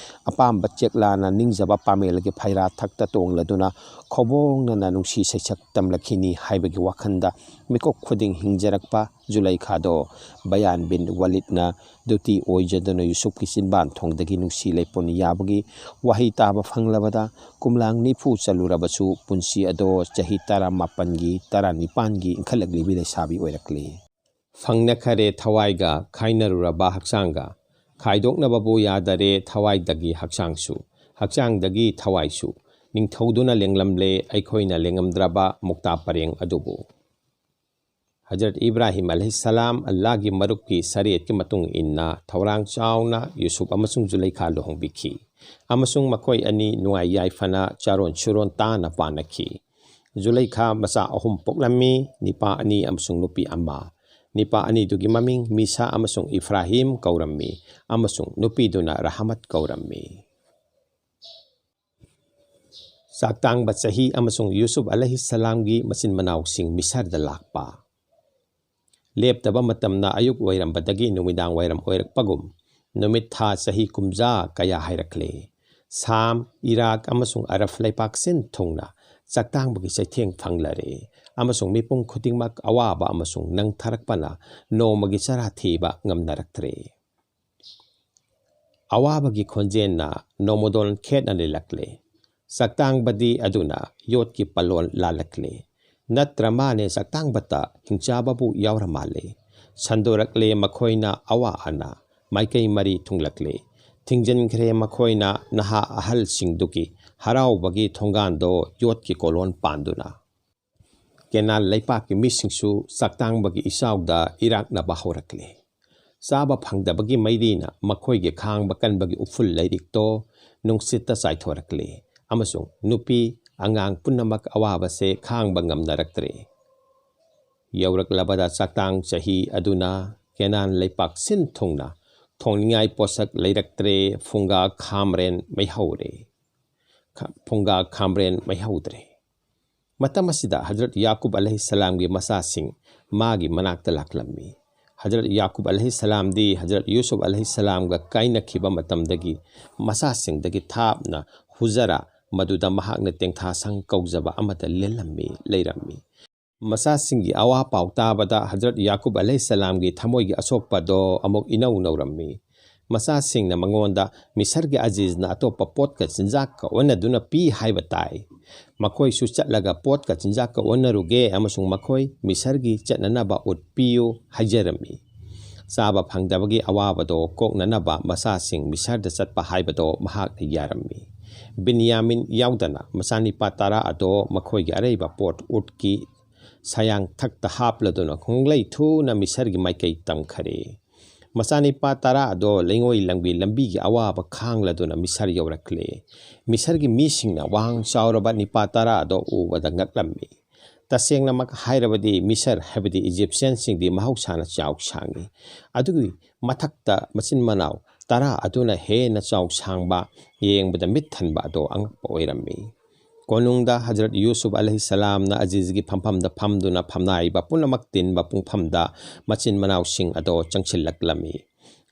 ꯑꯄꯥꯝꯕ ꯆꯦꯛꯂꯥꯅ ꯅꯤꯡꯖꯕ ꯄꯥꯃꯦꯜꯒꯤ ꯐꯩꯔꯥ ꯊꯛꯇ ꯇꯣꯡꯂꯗꯨꯅ ꯈꯧꯕꯣꯡꯅꯅ ꯅꯨꯡꯁꯤ ꯁꯩꯁꯛ ꯇꯝꯂꯛꯈꯤꯅꯤ ꯍꯥꯏꯕꯒꯤ ꯋꯥꯈꯜꯗ ꯃꯤꯀꯨꯞ ꯈꯨꯗꯤꯡ ꯍꯤꯡꯖꯔꯛꯄ ꯖꯨꯂꯩꯈꯥꯗꯣ ꯕꯌꯥꯟ ꯕꯤꯟ ꯋꯥꯂꯤꯗꯅ ꯗꯨꯇꯤ ꯑꯣꯏꯖꯗꯨꯅ ꯌꯨꯁꯨꯞꯀꯤ ꯆꯤꯟꯕꯥꯟ ꯊꯣꯡꯗꯒꯤ ꯅꯨꯡꯁꯤ ꯂꯩꯄꯨꯟ ꯌꯥꯕꯒꯤ ꯋꯥꯍꯩ ꯇꯥꯕ ꯐꯪꯂꯕꯗ ꯀꯨꯝꯂꯥꯡ ꯅꯤꯐꯨ ꯆꯠꯂꯨꯔꯕꯁꯨ ꯄꯨꯟꯁꯤ ꯑꯗꯣ ꯆꯍꯤ ꯇꯔꯥꯃꯥꯄꯟꯒꯤ, ꯇꯔꯥꯅꯤꯄꯥꯟꯒꯤ ꯏꯟꯈꯠꯂꯛꯂꯤꯕꯤ ꯂꯩꯁꯥꯕꯤ ꯑꯣꯏꯔꯛꯂꯤ꯫ ꯐꯪꯅꯈꯔꯦ ꯊꯋꯥꯏꯒ ꯈꯥꯏꯅꯔꯨꯔꯕ ꯍꯛꯆꯥꯡꯒ, ꯈꯥꯏꯗꯣꯛꯅꯕꯕꯨ ꯌꯥꯗꯔꯦ ꯊꯋꯥꯏꯗꯒꯤ ꯍꯛꯆꯥꯡꯁꯨ, ꯍꯛꯆꯥꯡꯗꯒꯤ ꯊꯋꯥꯏꯁꯨ, ꯅꯤꯡꯊꯧꯗꯨꯅ ꯂꯦꯡꯂꯝꯂꯦ ꯑꯩꯈꯣꯏꯅ ꯂꯦꯡꯉꯝꯗ꯭ꯔꯕ ꯃꯨꯛꯇꯥ ꯄꯔꯦꯡ ꯑꯗꯨꯕꯨ꯫ ꯍꯖꯔꯠ ꯏꯕ꯭ꯔꯥꯍꯤꯝ ꯑꯂꯩꯍꯤꯁꯁꯂꯥꯝ ꯑꯜꯂꯥꯍꯒꯤ ꯃꯔꯨꯞꯀꯤ ꯁꯔꯤꯌꯠꯀꯤ ꯃꯇꯨꯡ ꯏꯟꯅ ꯊꯧꯔꯥꯡ ꯆꯥꯎꯅ ꯌꯨꯁꯨꯞ ꯑꯃꯁꯨꯡ ꯖꯨꯂꯩꯈꯥ ꯂꯨꯍꯣꯡꯕꯤꯈꯤ, ꯑꯃꯁꯨꯡ ꯃꯈꯣꯏ ꯑꯅꯤ ꯅꯨꯡꯉꯥꯏ ꯌꯥꯏꯐꯅ ꯆꯥꯔꯣꯟ ꯁꯨꯔꯣꯟ ꯇꯥꯅ ꯄꯥꯟꯅꯈꯤ꯫ ꯖꯨꯂꯩꯈꯥ ꯃꯆꯥ ꯑꯍꯨꯝ ꯄꯣꯛꯂꯝꯃꯤ, ꯅꯤꯄꯥ ꯑꯅꯤ ꯑꯃꯁꯨꯡ ꯅꯨꯄꯤ ꯑꯃ꯫ ꯅꯤꯄꯥ ꯑꯅꯤꯗꯨꯒꯤ ꯃꯃꯤꯡ ꯃꯤꯁꯥ ꯑꯃꯁꯨꯡ ꯏꯐ꯭ꯔꯥꯍꯤꯝ ꯀꯧꯔꯝꯃꯤ, ꯑꯃꯁꯨꯡ ꯅꯨꯄꯤꯗꯨꯅ ꯔꯍꯃꯠ ꯀꯧꯔꯝꯃꯤ꯫ ꯆꯥꯛꯇꯥꯡꯕ ꯆꯍꯤ ꯑꯃꯁꯨꯡ ꯌꯨꯁꯨꯞ ꯑꯂꯩꯍꯤꯁꯁꯂꯥꯝꯒꯤ ꯃꯆꯤꯟ ꯃꯅꯥꯎꯁꯤꯡ ꯃꯤꯁꯔꯗ ꯂꯥꯛꯄ꯫ ꯂꯦꯞꯇꯕ ꯃꯇꯝꯅ ꯑꯌꯨꯛ ꯑꯣꯏꯔꯝꯕꯗꯒꯤ ꯅꯨꯃꯤꯗꯥꯡ ꯋꯥꯏꯔꯝ ꯑꯣꯏꯔꯛꯄꯒꯨꯝ, ꯅꯨꯃꯤꯠ ꯊꯥ ꯆꯍꯤ ꯀꯨꯝꯖꯥ ꯀꯌꯥ ꯍꯥꯏꯔꯛꯂꯦ꯫ ꯁꯥꯝ, ꯏꯔꯥꯛ ꯑꯃꯁꯨꯡ ꯑꯔꯕ ꯂꯩꯄꯥꯛ ꯁꯤꯟ ꯊꯨꯡꯅ ꯆꯥꯛꯇꯥꯡꯕꯒꯤ ꯆꯩꯊꯦꯡ ꯐꯪꯂꯔꯦ, ꯑꯃꯁꯨꯡ ꯃꯤꯄꯨꯝ ꯈꯨꯗꯤꯡꯃꯛ ꯑꯋꯥꯕ ꯑꯃꯁꯨꯡ ꯅꯪꯊꯔꯛꯄꯅ ꯅꯣꯡꯃꯒꯤ ꯆꯔꯥ ꯊꯤꯕ ꯉꯝꯅꯔꯛꯇ꯭ꯔꯦ꯫ ꯑꯋꯥꯕꯒꯤ ꯈꯣꯟꯖꯦꯜꯅ ꯅꯣꯡꯃꯗꯣꯟ ꯈꯦꯠꯅ ꯂꯤꯂꯛꯂꯦ꯫ ꯆꯥꯛꯇꯥꯡꯕꯗꯤ ꯑꯗꯨꯅ ꯌꯣꯠꯀꯤ ꯄꯜꯂꯣꯟ ꯂꯥꯜꯂꯛꯂꯦ꯫ ꯅꯠꯇ꯭ꯔ ꯃꯥꯅꯦ ꯆꯥꯛꯇꯥꯡꯕꯇ ꯍꯤꯡꯆꯥꯕꯕꯨ ꯌꯥꯎꯔ ꯃꯥꯜꯂꯦ꯫ ꯁꯟꯗꯣꯔꯛꯂꯦ ꯃꯈꯣꯏꯅ ꯑꯋꯥ ꯑꯅꯥ, ꯃꯥꯏꯀꯩ ꯃꯔꯤ ꯊꯨꯡꯂꯛꯂꯦ꯫ ꯊꯤꯡꯖꯤꯟꯈ꯭ꯔꯦ ꯃꯈꯣꯏꯅ ꯅꯍꯥ ꯑꯍꯜꯁꯤꯡꯗꯨꯒꯤ ꯍꯔꯥꯎꯕꯒꯤ ꯊꯣꯡꯒꯥꯟꯗꯣ ꯌꯣꯠꯀꯤ ꯀꯣꯂꯣꯟ ꯄꯥꯟꯗꯨꯅ꯫ ꯀꯦꯅꯥꯟ ꯂꯩꯄꯥꯛꯀꯤ ꯃꯤꯁꯤꯡꯁꯨ ꯆꯥꯛꯇꯥꯡꯕꯒꯤ ꯏꯆꯥꯎꯗ ꯏꯔꯥꯛꯅꯕ ꯍꯧꯔꯛꯂꯦ꯫ ꯆꯥꯕ ꯐꯪꯗꯕꯒꯤ ꯃꯩꯔꯤꯅ ꯃꯈꯣꯏꯒꯤ ꯈꯥꯡꯕ ꯀꯟꯕꯒꯤ ꯎꯐꯨꯜ ꯂꯥꯏꯔꯤꯛꯇꯣ ꯅꯨꯡꯁꯤꯠꯇ ꯆꯥꯏꯊꯣꯔꯛꯂꯦ, ꯑꯃꯁꯨꯡ ꯅꯨꯄꯤ, ꯑꯉꯥꯡ ꯄꯨꯝꯅꯃꯛ ꯑꯋꯥꯕꯁꯦ ꯈꯥꯡꯕ ꯉꯝꯅꯔꯛꯇ꯭ꯔꯦ꯫ ꯌꯧꯔꯛꯂꯕꯗ ꯆꯥꯛꯇꯥꯡ ꯆꯍꯤ ꯑꯗꯨꯅ ꯀꯦꯅꯥꯟ ꯂꯩꯄꯥꯛ ꯁꯤꯟ ꯊꯨꯡꯅ ꯊꯣꯡꯅꯤꯡꯉꯥꯏ ꯄꯣꯠꯁꯛ ꯂꯩꯔꯛꯇ꯭ꯔꯦ꯫ ꯐꯨꯡꯒꯥ ꯈꯥꯝꯔꯦꯟ ꯃꯩꯍꯧꯔꯦ꯫ ꯈ-, ꯐꯨꯡꯒꯥ ꯈꯥꯝꯔꯦꯟ ꯃꯩꯍꯧꯗ꯭ꯔꯦ꯫ ꯃꯇꯝ ꯑꯁꯤꯗ ꯍꯖꯔꯠ ꯌꯥꯀꯨꯕ ꯑꯂꯩꯍꯤꯁꯁꯂꯥꯝꯒꯤ ꯃꯆꯥꯁꯤꯡ ꯃꯥꯒꯤ ꯃꯅꯥꯛꯇ ꯂꯥꯛꯂꯝꯃꯤ꯫ ꯍꯖꯔꯠ ꯌꯥꯀꯨꯕ ꯑꯂꯩꯍꯤꯁꯁꯂꯥꯝꯗꯤ ꯍꯖꯔꯠ ꯌꯨꯁꯨꯐ ꯑꯂꯩꯍꯤꯁꯁꯂꯥꯝꯒ ꯀꯥꯏꯅꯈꯤꯕ ꯃꯇꯝꯗꯒꯤ ꯃꯆꯥꯁꯤꯡꯗꯒꯤ ꯊꯥꯞꯅ ꯍꯨꯖꯔꯥ, ꯃꯗꯨꯗ ꯃꯍꯥꯛꯅ ꯇꯦꯡꯊꯥꯁꯪ ꯀꯧꯖꯕ ꯑꯃꯗ ꯂꯦꯜꯂꯝꯃꯤ, ꯂꯩꯔꯝꯃꯤ꯫ ꯃꯆꯥꯁꯤꯡꯒꯤ ꯑꯋꯥ ꯄꯥꯎ ꯇꯥꯕꯗ ꯍꯖꯔꯠ ꯌꯥꯀꯨꯕ ꯑꯂꯩꯍꯤꯁꯁꯂꯥꯝꯒꯤ ꯊꯃꯣꯏꯒꯤ ꯑꯁꯣꯛꯄꯗꯣ ꯑꯃꯨꯛ ꯏꯅꯧ ꯅꯧꯔꯝꯃꯤ꯫ ꯃꯆꯥꯁꯤꯡꯅ ꯃꯉꯣꯟꯗ ꯃꯤꯁꯔꯒꯤ ꯑꯖꯤꯖꯅ ꯑꯇꯣꯞꯄ ꯄꯣꯠꯀ ꯆꯤꯟꯖꯥꯛꯀ ꯑꯣꯟꯅꯗꯨꯅ ꯄꯤ ꯍꯥꯏꯕ ꯇꯥꯏ꯫ ꯃꯈꯣꯏꯁꯨ ꯆꯠꯂꯒ ꯄꯣꯠꯀ ꯆꯤꯟꯖꯥꯛꯀ ꯑꯣꯟꯅꯔꯨꯒꯦ ꯑꯃꯁꯨꯡ ꯃꯈꯣꯏ ꯃꯤꯁꯔꯒꯤ ꯆꯠꯅꯅꯕ ꯎꯠ ꯄꯤꯌꯨ ꯍꯥꯏꯖꯔꯝꯃꯤ꯫ ꯆꯥꯕ ꯐꯪꯗꯕꯒꯤ ꯑꯋꯥꯕꯗꯣ ꯀꯣꯛꯅꯅꯕ ꯃꯆꯥꯁꯤꯡ ꯃꯤꯁꯔꯗ ꯆꯠꯄ ꯍꯥꯏꯕꯗꯣ ꯃꯍꯥꯛꯅ ꯌꯥꯔꯝꯃꯤ꯫ ꯕꯤꯟꯌꯥꯃꯤꯟ ꯌꯥꯎꯗꯅ ꯃꯆꯥꯅꯤꯄꯥ ꯇꯔꯥ ꯑꯗꯣ ꯃꯈꯣꯏꯒꯤ ꯑꯔꯩꯕ ꯄꯣꯠ ꯎꯠꯀꯤ ꯁꯌꯥꯡꯊꯛꯇ ꯍꯥꯞꯂꯗꯨꯅ ꯈꯣꯡꯂꯩ ꯊꯨꯅ ꯃꯤꯁꯔꯒꯤ ꯃꯥꯏꯀꯩ ꯇꯝꯈꯔꯦ꯫ ꯃꯆꯥꯅꯤꯄꯥ ꯇꯔꯥ ꯑꯗꯣ ꯂꯩꯉꯣꯏ ꯂꯝꯕꯤ ꯂꯝꯕꯤꯒꯤ ꯑꯋꯥꯕ ꯈꯥꯡꯂꯗꯨꯅ ꯃꯤꯁꯔ ꯌꯧꯔꯛꯂꯦ꯫ ꯃꯤꯁꯔꯒꯤ ꯃꯤꯁꯤꯡꯅ ꯋꯥꯡ ꯆꯥꯎꯔꯕ ꯅꯤꯄꯥ ꯇꯔꯥ ꯑꯗꯣ ꯎꯕꯗ ꯉꯛꯂꯝꯃꯤ꯫ ꯇꯁꯦꯡꯅꯃꯛ ꯍꯥꯏꯔꯕꯗꯤ ꯃꯤꯁꯔ ꯍꯥꯏꯕꯗꯤ ꯏꯖꯤꯞꯁꯤꯌꯟꯁꯤꯡꯗꯤ ꯃꯍꯧꯁꯥꯅ ꯆꯥꯎ ꯁꯥꯡꯏ꯫ ꯑꯗꯨꯒꯤ ꯃꯊꯛꯇ ꯃꯆꯤꯟ ꯃꯅꯥꯎ ꯇꯔꯥ ꯑꯗꯨꯅ ꯍꯦꯟꯅ ꯆꯥꯎ ꯁꯥꯡꯕ, ꯌꯦꯡꯕꯗ ꯃꯤꯠ ꯊꯟꯕ ꯑꯗꯣ ꯑꯉꯛꯄ ꯑꯣꯏꯔꯝꯃꯤ꯫ ꯀꯣꯅꯨꯡꯗ ꯍꯖꯔꯠ ꯌꯨꯁꯨꯐ ꯑꯂꯩꯍꯤꯁꯁꯂꯥꯝꯅ ꯑꯖꯤꯖꯒꯤ ꯐꯝꯐꯝꯗ ꯐꯝꯗꯨꯅ ꯐꯝꯅꯥꯏꯕ ꯄꯨꯝꯅꯃꯛ ꯇꯤꯟꯕ ꯄꯨꯡꯐꯝꯗ ꯃꯆꯤꯟ ꯃꯅꯥꯎꯁꯤꯡ ꯑꯗꯣ ꯆꯪꯁꯤꯜꯂꯛꯂꯝꯃꯤ꯫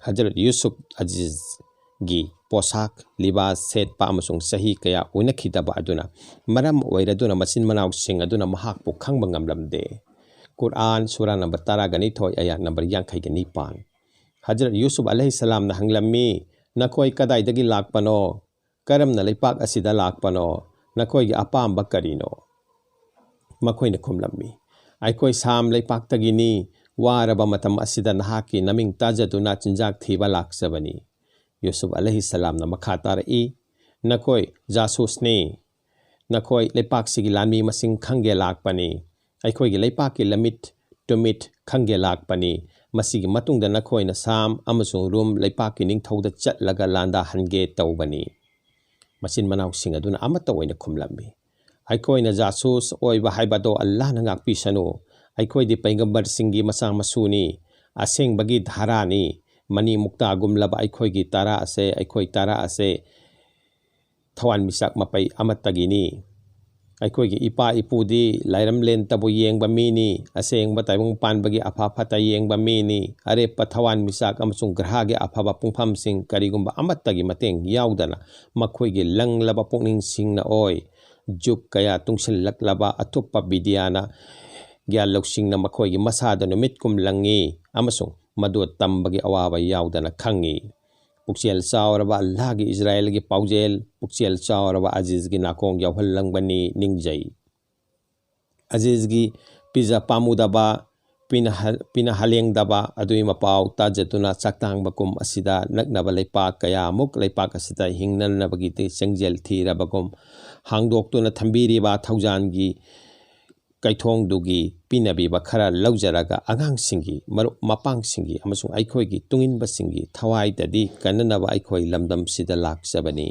ꯍꯖꯔꯠ ꯌꯨꯁꯨꯐ ꯑꯖꯤꯖꯒꯤ ꯄꯣꯁꯥꯛ, ꯂꯤꯕꯥꯁ ꯁꯦꯠꯄ ꯑꯃꯁꯨꯡ ꯆꯍꯤ ꯀꯌꯥ ꯎꯅꯈꯤꯗꯕ ꯑꯗꯨꯅ ꯃꯔꯝ ꯑꯣꯏꯔꯗꯨꯅ ꯃꯆꯤꯟ ꯃꯅꯥꯎꯁꯤꯡ ꯑꯗꯨꯅ ꯃꯍꯥꯛꯄꯨ ꯈꯪꯕ ꯉꯝꯂꯝꯗꯦ꯫ ꯀꯨꯔꯑꯥꯟ ꯁꯨꯔꯥ ꯅꯝꯕꯔ ꯇꯔꯥꯒ ꯅꯤꯊꯣꯏ, ꯑꯌꯥꯠ ꯅꯝꯕꯔ ꯌꯥꯡꯈꯩꯒ ꯅꯤꯄꯥꯟ꯫ ꯍꯖꯔꯠ ꯌꯨꯁꯨꯐ ꯑꯂꯩꯍꯤꯁꯁꯂꯥꯝꯅ ꯍꯪꯂꯝꯃꯤ, "ꯅꯈꯣꯏ ꯀꯗꯥꯏꯗꯒꯤ ꯂꯥꯛꯄꯅꯣ? ꯀꯔꯝꯅ ꯂꯩꯄꯥꯛ ꯑꯁꯤꯗ ꯂꯥꯛꯄꯅꯣ? ꯅꯈꯣꯏꯒꯤ ꯑꯄꯥꯝꯕ ꯀꯔꯤꯅꯣ?" ꯃꯈꯣꯏꯅ ꯈꯨꯝꯂꯝꯃꯤ, "ꯑꯩꯈꯣꯏ ꯁꯥꯝ ꯂꯩꯄꯥꯛꯇꯒꯤꯅꯤ꯫ ꯋꯥꯔꯕ ꯃꯇꯝ ꯑꯁꯤꯗ ꯅꯍꯥꯛꯀꯤ ꯅꯃꯤꯡ ꯇꯥꯖꯗꯨꯅ ꯆꯤꯟꯖꯥꯛ ꯊꯤꯕ ꯂꯥꯛꯆꯕꯅꯤ꯫" ꯌꯨꯁꯨꯐ ꯑꯂꯩꯍꯤꯁꯁꯂꯥꯝꯅ ꯃꯈꯥ ꯇꯥꯔꯛꯏ, "ꯅꯈꯣꯏ ꯖꯥꯁꯨꯁꯅꯤ꯫ ꯅꯈꯣꯏ ꯂꯩꯄꯥꯛꯁꯤꯒꯤ ꯂꯥꯟꯃꯤ ꯃꯁꯤꯡ ꯈꯪꯒꯦ ꯂꯥꯛꯄꯅꯤ꯫ ꯑꯩꯈꯣꯏꯒꯤ ꯂꯩꯄꯥꯛꯀꯤ ꯂꯝꯃꯤꯠ ꯇꯨꯃꯤꯠ ꯈꯪꯒꯦ ꯂꯥꯛꯄꯅꯤ꯫ ꯃꯁꯤꯒꯤ ꯃꯇꯨꯡꯗ ꯅꯈꯣꯏꯅ ꯁꯥꯝ ꯑꯃꯁꯨꯡ ꯔꯨꯝ ꯂꯩꯄꯥꯛꯀꯤ ꯅꯤꯡꯊꯧꯗ ꯆꯠꯂꯒ ꯂꯥꯟꯗꯥꯍꯟꯒꯦ ꯇꯧꯕꯅꯤ꯫" ꯃꯆꯤꯟ ꯃꯅꯥꯎꯁꯤꯡ ꯑꯗꯨꯅ ꯑꯃꯠꯇ ꯑꯣꯏꯅ ꯈꯨꯝꯂꯝꯃꯤ, ꯑꯩꯈꯣꯏꯅ ꯖꯥꯁꯨꯁ ꯑꯣꯏꯕ ꯍꯥꯏꯕꯗꯣ ꯑꯜꯂꯥꯍꯅ ꯉꯥꯛꯄꯤꯁꯅꯨ꯫ ꯑꯩꯈꯣꯏꯗꯤ ꯄꯩꯒꯝꯕꯔꯁꯤꯡꯒꯤ ꯃꯆꯥ ꯃꯁꯨꯅꯤ, ꯑꯁꯦꯡꯕꯒꯤ ꯙꯥꯔꯥꯅꯤ꯫ ꯃꯅꯤ ꯃꯨꯛꯇꯥꯒꯨꯝꯂꯕ ꯑꯩꯈꯣꯏꯒꯤ ꯇꯔꯥ ꯑꯁꯦ, ꯑꯩꯈꯣꯏ ꯇꯔꯥ ꯑꯁꯦ ꯊꯋꯥꯟꯃꯤꯆꯥꯛ ꯃꯄꯩ ꯑꯃꯠꯇꯒꯤꯅꯤ꯫ ꯑꯩꯈꯣꯏꯒꯤ ꯏꯄꯥ ꯏꯄꯨꯗꯤ ꯂꯥꯏꯔꯝꯂꯦꯟꯇꯕꯨ ꯌꯦꯡꯕ ꯃꯤꯅꯤ꯫ ꯑꯁꯦꯡꯕ ꯇꯥꯏꯕꯪ ꯄꯥꯟꯕꯒꯤ ꯑꯐ ꯐꯠꯇ ꯌꯦꯡꯕ ꯃꯤꯅꯤ꯫ ꯑꯔꯦꯞꯄ ꯊꯋꯥꯟꯃꯤꯆꯥꯛ ꯑꯃꯁꯨꯡ ꯒ꯭ꯔꯍꯒꯤ ꯑꯐꯕ ꯄꯨꯡꯐꯝꯁꯤꯡ ꯀꯔꯤꯒꯨꯝꯕ ꯑꯃꯠꯇꯒꯤ ꯃꯇꯦꯡ ꯌꯥꯎꯗꯅ ꯃꯈꯣꯏꯒꯤ ꯂꯪꯂꯕ ꯄꯨꯛꯅꯤꯡꯁꯤꯡꯅ ꯑꯣꯏ꯫ ꯖꯨꯒ ꯀꯌꯥ ꯇꯨꯡꯁꯤꯜꯂꯛꯂꯕ ꯑꯇꯣꯞꯄ ꯕꯤꯗ꯭ꯌꯥꯅ, ꯒ꯭ꯌꯥꯟ ꯂꯧꯁꯤꯡꯅ ꯃꯈꯣꯏꯒꯤ ꯃꯁꯥꯗ ꯅꯨꯃꯤꯠꯀꯨꯝ ꯂꯪꯉꯤ ꯑꯃꯁꯨꯡ ꯃꯗꯨ ꯇꯝꯕꯒꯤ ꯑꯋꯥꯕ ꯌꯥꯎꯗꯅ ꯈꯪꯉꯤ꯫ ꯄꯨꯛꯆꯦꯜ ꯆꯥꯎꯔꯕ ꯑꯜꯂꯥꯍꯒꯤ ꯏꯖꯔꯥꯏꯜꯒꯤ ꯄꯥꯎꯖꯦꯜ, ꯄꯨꯛꯆꯦꯜ ꯆꯥꯎꯔꯕ ꯑꯖꯤꯖꯒꯤ ꯅꯥꯀꯣꯡ ꯌꯥꯎꯍꯜꯂꯝꯒꯅꯤ ꯅꯤꯡꯖꯩ꯫ ꯑꯖꯤꯖꯒꯤ ꯄꯤꯖ ꯄꯥꯝꯃꯨꯗꯕ, ꯄꯤꯅ ꯍ-, ꯄꯤꯅ ꯍꯂꯦꯡꯗꯕ ꯑꯗꯨꯒꯤ ꯃꯄꯥꯎ ꯇꯥꯖꯗꯨꯅ ꯆꯥꯛꯇꯥꯡꯕꯒꯨꯝ ꯑꯁꯤꯗ ꯅꯛꯅꯕ ꯂꯩꯄꯥꯛ ꯀꯌꯥꯃꯨꯛ ꯂꯩꯄꯥꯛ ꯑꯁꯤꯗ ꯍꯤꯡꯅꯅꯕꯒꯤ ꯆꯦꯡꯖꯦꯜ ꯊꯤꯔꯕꯒꯨꯝ ꯍꯥꯡꯗꯣꯛꯇꯨꯅ ꯊꯝꯕꯤꯔꯤꯕ ꯊꯧꯖꯥꯟꯒꯤ ꯀꯩꯊꯣꯡꯗꯨꯒꯤ ꯄꯤꯅꯕꯤꯕ ꯈꯔ ꯂꯧꯖꯔꯒ ꯑꯉꯥꯡꯁꯤꯡꯒꯤ, ꯃꯔꯨꯞ ꯃꯄꯥꯡꯁꯤꯡꯒꯤ ꯑꯃꯁꯨꯡ ꯑꯩꯈꯣꯏꯒꯤ ꯇꯨꯡꯏꯟꯕꯁꯤꯡꯒꯤ ꯊꯋꯥꯏꯗꯗꯤ ꯀꯟꯅꯅꯕ ꯑꯩꯈꯣꯏ ꯂꯝꯗꯝꯁꯤꯗ ꯂꯥꯛꯆꯕꯅꯤ꯫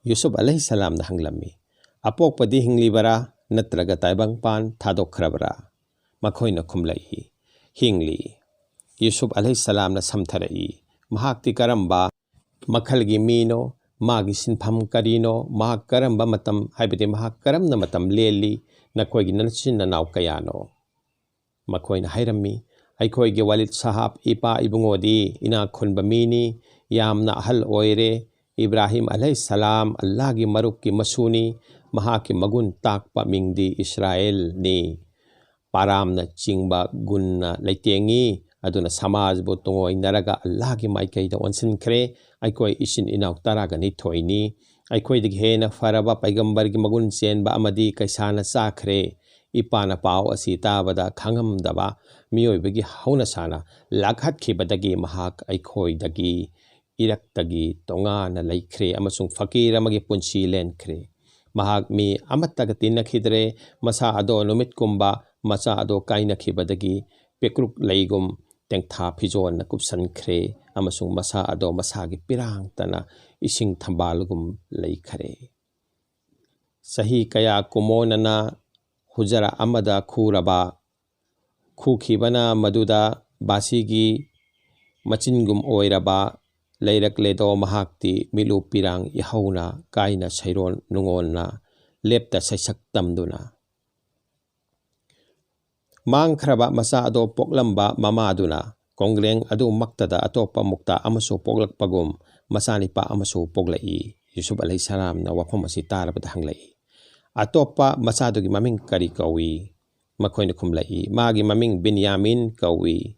ꯌꯨꯁꯨꯞ ꯑꯂꯩꯍꯤꯁꯁꯂꯥꯝꯅ ꯍꯪꯂꯝꯃꯤ, "ꯑꯄꯣꯛꯄꯗꯤ ꯍꯤꯡꯂꯤꯕꯔꯥ ꯅꯠꯇ꯭ꯔꯒ ꯇꯥꯏꯕꯪꯄꯥꯟ ꯊꯥꯗꯣꯛꯈ꯭ꯔꯕꯔꯥ?" ꯃꯈꯣꯏꯅ ꯈꯨꯝꯂꯛꯏ, "ꯍꯤꯡꯂꯤ꯫" ꯌꯨꯁꯨꯞ ꯑꯂꯩꯍꯤꯁꯁꯂꯥꯝꯅ ꯁꯝꯊꯔꯛꯏ, "ꯃꯍꯥꯛꯇꯤ ꯀꯔꯝꯕ ꯃꯈꯜꯒꯤ ꯃꯤꯅꯣ? ꯃꯥꯒꯤ ꯁꯤꯟꯐꯝ ꯀꯔꯤꯅꯣ? ꯃꯍꯥꯛ ꯀꯔꯝꯕ ꯃꯇꯝ, ꯍꯥꯏꯕꯗꯤ ꯃꯍꯥꯛ ꯀꯔꯝꯅ ꯃꯇꯝ ꯂꯦꯜꯂꯤ? ꯅꯈꯣꯏꯒꯤ ꯅꯆꯤꯟ ꯅꯅꯥꯎ ꯀꯌꯥꯅꯣ?" ꯃꯈꯣꯏꯅ ꯍꯥꯏꯔꯝꯃꯤ, "ꯑꯩꯈꯣꯏꯒꯤ ꯋꯥꯂꯤꯗ ꯁꯥꯍꯥꯕ ꯏꯄꯥ ꯏꯕꯨꯡꯉꯣꯗꯤ ꯏꯅꯥꯛ ꯈꯨꯟꯕ ꯃꯤꯅꯤ, ꯌꯥꯝꯅ ꯑꯍꯜ ꯑꯣꯏꯔꯦ꯫ ꯏꯕ꯭ꯔꯥꯍꯤꯝ ꯑꯂꯩꯍꯤꯁꯁꯂꯥꯝ ꯑꯜꯂꯥꯍꯒꯤ ꯃꯔꯨꯞꯀꯤ ꯃꯁꯨꯅꯤ꯫ ꯃꯍꯥꯛꯀꯤ ꯃꯒꯨꯟ ꯇꯥꯛꯄ ꯃꯤꯡꯗꯤ ꯏꯁꯔꯥꯏꯜꯅꯤ꯫ ꯄꯥꯔꯥꯝꯅ ꯆꯤꯡꯕ ꯒꯨꯟꯅ ꯂꯩꯇꯦꯡꯉꯤ꯫ ꯑꯗꯨꯅ ꯁꯃꯥꯖꯕꯨ ꯇꯨꯡꯑꯣꯏꯅꯔꯒ ꯑꯜꯂꯥꯍꯒꯤ ꯃꯥꯏꯀꯩꯗ ꯑꯣꯟꯁꯤꯟꯈ꯭ꯔꯦ꯫ ꯑꯩꯈꯣꯏ ꯏꯆꯤꯟ ꯏꯅꯥꯎ ꯇꯔꯥꯒ ꯅꯤꯊꯣꯏꯅꯤ꯫ ꯑꯩꯈꯣꯏꯗꯒꯤ ꯍꯦꯟꯅ ꯐꯔꯕ ꯄꯩꯒꯝꯕꯔꯒꯤ ꯃꯒꯨꯟ ꯆꯦꯟꯕ ꯑꯃꯗꯤ ꯀꯩꯁꯥꯅ ꯆꯥꯈ꯭ꯔꯦ꯫ ꯏꯄꯥꯅ ꯄꯥꯎ ꯑꯁꯤ ꯇꯥꯕꯗ ꯈꯥꯡꯉꯝꯗꯕ ꯃꯤꯑꯣꯏꯕꯒꯤ ꯍꯧꯅꯁꯥꯅ ꯂꯥꯛꯍꯠꯈꯤꯕꯗꯒꯤ ꯃꯍꯥꯛ ꯑꯩꯈꯣꯏꯗꯒꯤ ꯏꯔꯛꯇꯒꯤ ꯇꯣꯉꯥꯟꯅ ꯂꯩꯈ꯭ꯔꯦ ꯑꯃꯁꯨꯡ ꯐꯀꯤꯔ ꯑꯃꯒꯤ ꯄꯨꯟꯁꯤ ꯂꯦꯟꯈ꯭ꯔꯦ꯫ ꯃꯍꯥꯛ ꯃꯤ ꯑꯃꯠꯇꯒ ꯇꯤꯟꯅꯈꯤꯗ꯭ꯔꯦ꯫ ꯃꯁꯥ ꯑꯗꯣ ꯅꯨꯃꯤꯠꯀꯨꯝꯕ ꯃꯆꯥ ꯑꯗꯣ ꯀꯥꯏꯅꯈꯤꯕꯗꯒꯤ ꯄꯦꯀ꯭ꯔꯨꯛ ꯂꯩꯒꯨꯝ ꯇꯦꯡꯊꯥ ꯐꯤꯖꯣꯟꯅ ꯀꯨꯞꯁꯟꯈ꯭ꯔꯦ ꯑꯃꯁꯨꯡ ꯃꯁꯥ ꯑꯗꯣ ꯃꯁꯥꯒꯤ ꯄꯤꯔꯥꯡꯇꯅ ꯏꯁꯤꯡ ꯊꯝꯕꯥꯜꯒꯨꯝ ꯂꯩꯈꯔꯦ꯫" ꯆꯍꯤ ꯀꯌꯥ ꯀꯨꯝꯑꯣꯟꯅꯅ ꯍꯨꯖꯔ ꯑꯃꯗ ꯈꯨꯔꯕ, ꯈꯨꯈꯤꯕꯅ ꯃꯗꯨꯗ ꯕꯥꯁꯤꯒꯤ ꯃꯆꯤꯟꯒꯨꯝ ꯑꯣꯏꯔꯕ ꯂꯩꯔꯛꯂꯦꯗꯣ ꯃꯍꯥꯛꯇꯤ ꯃꯤꯠꯂꯨ ꯄꯤꯔꯥꯡ ꯏꯍꯧꯅ ꯀꯥꯏꯅ ꯁꯩꯔꯣꯟ ꯅꯨꯡꯉꯣꯟꯅ ꯂꯦꯞꯇ ꯁꯩꯁꯛ ꯇꯝꯗꯨꯅ꯫ ꯃꯥꯡꯈ꯭ꯔꯕ ꯃꯆꯥ ꯑꯗꯣ ꯄꯣꯛꯂꯝꯕ ꯃꯃꯥꯗꯨꯅ ꯀꯣꯡꯒ꯭ꯔꯦꯡ ꯑꯗꯨꯃꯛꯇꯗ ꯑꯇꯣꯞꯄ ꯃꯨꯛꯇꯥ ꯑꯃꯁꯨ ꯄꯣꯛꯂꯛꯄꯒꯨꯝ ꯃꯆꯥꯅꯤꯄꯥ ꯑꯃꯁꯨ ꯄꯣꯛꯂꯛꯏ꯫ ꯌꯨꯁꯨꯞ ꯑꯂꯩꯍꯤꯁꯁꯂꯥꯝꯅ ꯋꯥꯐꯝ ꯑꯁꯤ ꯇꯥꯔꯕꯗ ꯍꯪꯂꯛꯏ, "ꯑꯇꯣꯞꯄ ꯃꯆꯥꯗꯨꯒꯤ ꯃꯃꯤꯡ ꯀꯔꯤ ꯀꯧꯏ?" ꯃꯈꯣꯏꯅ ꯈꯨꯝꯂꯛꯏ, "ꯃꯥꯒꯤ ꯃꯃꯤꯡ ꯕꯤꯟꯌꯥꯃꯤꯟ ꯀꯧꯏ꯫"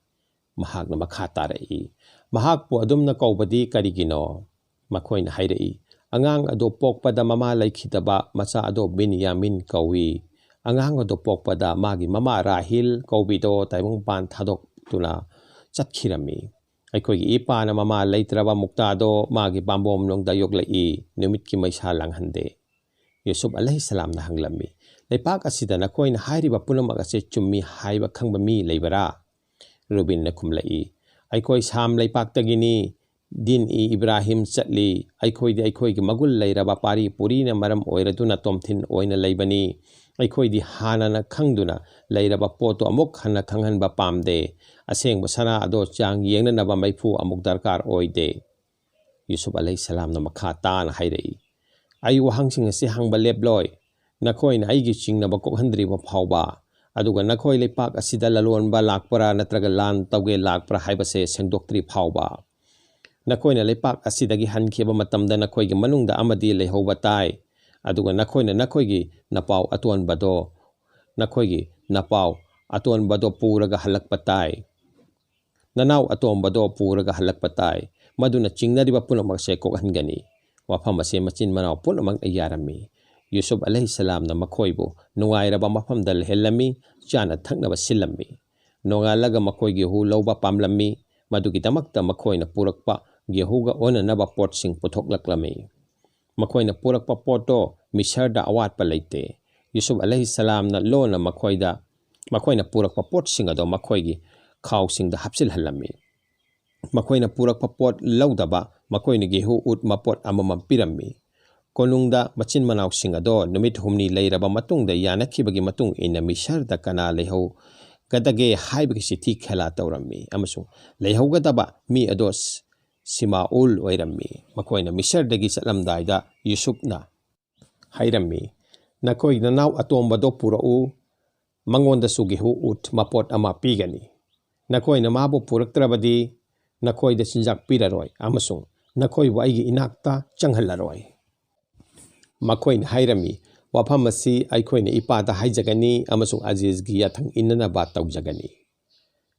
ꯃꯍꯥꯛꯅ ꯃꯈꯥ ꯇꯥꯔꯛꯏ, "ꯃꯍꯥꯛꯄꯨ ꯑꯗꯨꯝꯅ ꯀꯧꯕꯗꯤ ꯀꯔꯤꯒꯤꯅꯣ?" ꯃꯈꯣꯏꯅ ꯍꯥꯏꯔꯛꯏ, "ꯑꯉꯥꯡ ꯑꯗꯨ ꯄꯣꯛꯄꯗ ꯃꯃꯥ ꯂꯩꯈꯤꯗꯕ ꯃꯆꯥ ꯑꯗꯨ ꯕꯤꯟꯌꯥꯃꯤꯟ ꯀꯧꯏ꯫ ꯑꯉꯥꯡ ꯑꯗꯨ ꯄꯣꯛꯄꯗ ꯃꯥꯒꯤ ꯃꯃꯥ ꯔꯥꯍꯤꯜ ꯀꯧꯕꯤꯗꯣ ꯇꯥꯏꯕꯪꯄꯥꯟ ꯊꯥꯗꯣꯛꯇꯨꯅ ꯆꯠꯈꯤꯔꯝꯃꯤ꯫ ꯑꯩꯈꯣꯏꯒꯤ ꯏꯄꯥꯅ ꯃꯃꯥ ꯂꯩꯇ꯭ꯔꯕ ꯃꯨꯛꯇꯥꯗꯣ ꯃꯥꯒꯤ ꯄꯥꯝꯕꯣꯝ ꯅꯨꯡꯗ ꯌꯣꯛꯂꯛꯏ, ꯅꯨꯃꯤꯠꯀꯤ ꯃꯩꯁꯥ ꯂꯥꯡꯍꯟꯗꯦ꯫" ꯌꯨꯁꯨꯞ ꯑꯂꯩꯍꯤꯁꯁꯂꯥꯝꯅ ꯍꯪꯂꯝꯃꯤ, "ꯂꯩꯄꯥꯛ ꯑꯁꯤꯗ ꯅꯈꯣꯏꯅ ꯍꯥꯏꯔꯤꯕ ꯄꯨꯝꯅꯃꯛ ꯑꯁꯦ ꯆꯨꯝꯃꯤ ꯍꯥꯏꯕ ꯈꯪꯕ ꯃꯤ ꯂꯩꯕꯔꯥ?" ꯔꯨꯕꯤꯟꯅ ꯈꯨꯝꯂꯛꯏ, "ꯑꯩꯈꯣꯏ ꯁꯥꯝ ꯂꯩꯄꯥꯛꯇꯒꯤꯅꯤ꯫ ꯗꯤꯟ ꯏ ꯏꯕ꯭ꯔꯥꯍꯤꯝ ꯆꯠꯂꯤ꯫ ꯑꯩꯈꯣꯏꯗꯤ ꯑꯩꯈꯣꯏꯒꯤ ꯃꯒꯨꯟ ꯂꯩꯔꯕ ꯄꯥꯔꯤ ꯄꯨꯔꯤꯅ ꯃꯔꯝ ꯑꯣꯏꯔꯗꯨꯅ ꯇꯣꯝꯊꯤꯟ ꯑꯣꯏꯅ ꯂꯩꯕꯅꯤ꯫ ꯑꯩꯈꯣꯏꯗꯤ ꯍꯥꯟꯅꯅ ꯈꯪꯗꯨꯅ ꯂꯩꯔꯕ ꯄꯣꯠꯇꯨ ꯑꯃꯨꯛ ꯍꯟꯅ ꯈꯪꯍꯟꯕ ꯄꯥꯝꯗꯦ꯫ ꯑꯁꯦꯡꯕ ꯁꯅꯥ ꯑꯗꯣ ꯆꯥꯡ ꯌꯦꯡꯅꯅꯕ ꯃꯩꯐꯨ ꯑꯃꯨꯛ ꯗꯔꯀꯥꯔ ꯑꯣꯏꯗꯦ꯫" ꯌꯨꯁꯨꯞ ꯑꯂꯩꯍꯤꯁꯁꯂꯥꯝꯅ ꯃꯈꯥ ꯇꯥꯅ ꯍꯥꯏꯔꯛꯏ, "ꯑꯩ ꯋꯥꯍꯪꯁꯤꯡ ꯑꯁꯤ ꯍꯪꯕ ꯂꯦꯞꯂꯣꯏ, ꯅꯈꯣꯏꯅ ꯑꯩꯒꯤ ꯆꯤꯡꯅꯕ ꯀꯣꯛꯍꯟꯗ꯭ꯔꯤꯕ ꯐꯥꯎꯕ, ꯑꯗꯨꯒ ꯅꯈꯣꯏ ꯂꯩꯄꯥꯛ ꯑꯁꯤꯗ ꯂꯂꯣꯟꯕ ꯂꯥꯛꯄ꯭ꯔꯥ ꯅꯠꯇ꯭ꯔꯒ ꯂꯥꯟ ꯇꯧꯒꯦ ꯂꯥꯛꯄ꯭ꯔꯥ ꯍꯥꯏꯕꯁꯦ ꯁꯦꯡꯗꯣꯛꯇ꯭ꯔꯤ ꯐꯥꯎꯕ꯫ ꯅꯈꯣꯏꯅ ꯂꯩꯄꯥꯛ ꯑꯁꯤꯗꯒꯤ ꯍꯟꯈꯤꯕ ꯃꯇꯝꯗ ꯅꯈꯣꯏꯒꯤ ꯃꯅꯨꯡꯗ ꯑꯃꯗꯤ ꯂꯩꯍꯧꯕ ꯇꯥꯏ, ꯑꯗꯨꯒ ꯅꯈꯣꯏꯅ ꯅꯈꯣꯏꯒꯤ ꯅꯄꯥꯎ ꯑꯇꯣꯟꯕꯗꯣ, ꯅꯈꯣꯏꯒꯤ ꯅꯄꯥꯎ ꯑꯇꯣꯟꯕꯗꯣ ꯄꯨꯔꯒ ꯍꯜꯂꯛꯄ ꯇꯥꯏ꯫ ꯅꯅꯥꯎ ꯑꯇꯣꯝꯕꯗꯣ ꯄꯨꯔꯒ ꯍꯜꯂꯛꯄ ꯇꯥꯏ꯫ ꯃꯗꯨꯅ ꯆꯤꯡꯅꯔꯤꯕ ꯄꯨꯝꯅꯃꯛꯁꯦ ꯀꯣꯛꯍꯟꯒꯅꯤ꯫" ꯋꯥꯐꯝ ꯑꯁꯦ ꯃꯆꯤꯟ ꯃꯅꯥꯎ ꯄꯨꯝꯅꯃꯛꯅ ꯌꯥꯔꯝꯃꯤ꯫ ꯌꯨꯁꯨꯞ ꯑꯂꯩꯍꯤꯁꯁꯂꯥꯝꯅ ꯃꯈꯣꯏꯕꯨ ꯅꯨꯡꯉꯥꯏꯔꯕ ꯃꯐꯝꯗ ꯂꯩꯍꯜꯂꯝꯃꯤ, ꯆꯥꯅ ꯊꯛꯅꯕ ꯁꯤꯜꯂꯝꯃꯤ꯫ ꯅꯣꯡꯉꯥꯜꯂꯒ ꯃꯈꯣꯏ ꯒꯦꯍꯨ ꯂꯧꯕ ꯄꯥꯝꯂꯝꯃꯤ꯫ ꯃꯗꯨꯒꯤꯗꯃꯛꯇ ꯃꯈꯣꯏꯅ ꯄꯨꯔꯛꯄ ꯒꯦꯍꯨꯒ ꯑꯣꯟꯅꯅꯕ ꯄꯣꯠꯁꯤꯡ ꯄꯨꯊꯣꯛꯂꯛꯂꯝꯃꯤ꯫ ꯃꯈꯣꯏꯅ ꯄꯨꯔꯛꯄ ꯄꯣꯠꯇꯣ ꯃꯤꯁꯔꯗ ꯑꯋꯥꯠꯄ ꯂꯩꯇꯦ꯫ ꯌꯨꯁꯨꯞ ꯑꯂꯩꯍꯤꯁꯁꯂꯥꯝꯅ ꯂꯣꯟꯅ ꯃꯈꯣꯏꯗ, ꯃꯈꯣꯏꯅ ꯄꯨꯔꯛꯄ ꯄꯣꯠꯁꯤꯡ ꯑꯗꯣ ꯃꯈꯣꯏꯒꯤ ꯈꯥꯎꯁꯤꯡꯗ ꯍꯥꯞꯆꯤꯜꯍꯜꯂꯝꯃꯤ꯫ ꯃꯈꯣꯏꯅ ꯄꯨꯔꯛꯄ ꯄꯣꯠ ꯂꯧꯗꯕ ꯃꯈꯣꯏꯅ ꯒꯦꯍꯨ ꯎꯠ ꯃꯄꯣꯠ ꯑꯃꯃꯝ ꯄꯤꯔꯝꯃꯤ꯫ ꯀꯣꯅꯨꯡꯗ ꯃꯆꯤꯟ ꯃꯅꯥꯎꯁꯤꯡ ꯑꯗꯣ ꯅꯨꯃꯤꯠ ꯍꯨꯝꯅꯤ ꯂꯩꯔꯕ ꯃꯇꯨꯡꯗ ꯌꯥꯅꯈꯤꯕꯒꯤ ꯃꯇꯨꯡ ꯏꯟꯅ ꯃꯤꯁꯔꯗ ꯀꯅꯥ ꯂꯩꯍꯧꯒꯗꯒꯦ ꯍꯥꯏꯕꯒꯤ ꯆꯤꯊꯤ ꯈꯦꯂꯥ ꯇꯧꯔꯝꯃꯤ꯫ ꯑꯃꯁꯨꯡ ꯂꯩꯍꯧꯒꯗꯕ ꯃꯤ ꯑꯗꯣ ꯁꯤꯃꯥꯎꯜ ꯑꯣꯏꯔꯝꯃꯤ꯫ ꯃꯈꯣꯏꯅ ꯃꯤꯁꯔꯗꯒꯤ ꯆꯠꯂꯝꯗꯥꯏꯗ ꯌꯨꯁꯨꯞꯅ ꯍꯥꯏꯔꯝꯃꯤ, "ꯅꯈꯣꯏ ꯅꯅꯥꯎ ꯑꯇꯣꯝꯕꯗꯣ ꯄꯨꯔꯛꯎ, ꯃꯉꯣꯟꯗꯁꯨ ꯒꯦꯍꯨ ꯎꯠ ꯃꯄꯣꯠ ꯑꯃ ꯄꯤꯒꯅꯤ꯫ ꯅꯈꯣꯏꯅ ꯃꯥꯕꯨ ꯄꯨꯔꯛꯇ꯭ꯔꯕꯗꯤ ꯅꯈꯣꯏꯗ ꯆꯤꯟꯖꯥꯛ ꯄꯤꯔꯔꯣꯏ ꯑꯃꯁꯨꯡ ꯅꯈꯣꯏꯕꯨ ꯑꯩꯒꯤ ꯏꯅꯥꯛꯇ ꯆꯪꯍꯜꯂꯔꯣꯏ꯫" ꯃꯈꯣꯏꯅ ꯍꯥꯏꯔꯝꯃꯤ, "ꯋꯥꯐꯝ ꯑꯁꯤ ꯑꯩꯈꯣꯏꯅ ꯏꯄꯥꯗ ꯍꯥꯏꯖꯒꯅꯤ ꯑꯃꯁꯨꯡ ꯑꯖꯤꯖꯒꯤ ꯌꯥꯊꯪ ꯏꯟꯅꯅꯕ ꯇꯧꯖꯒꯅꯤ꯫"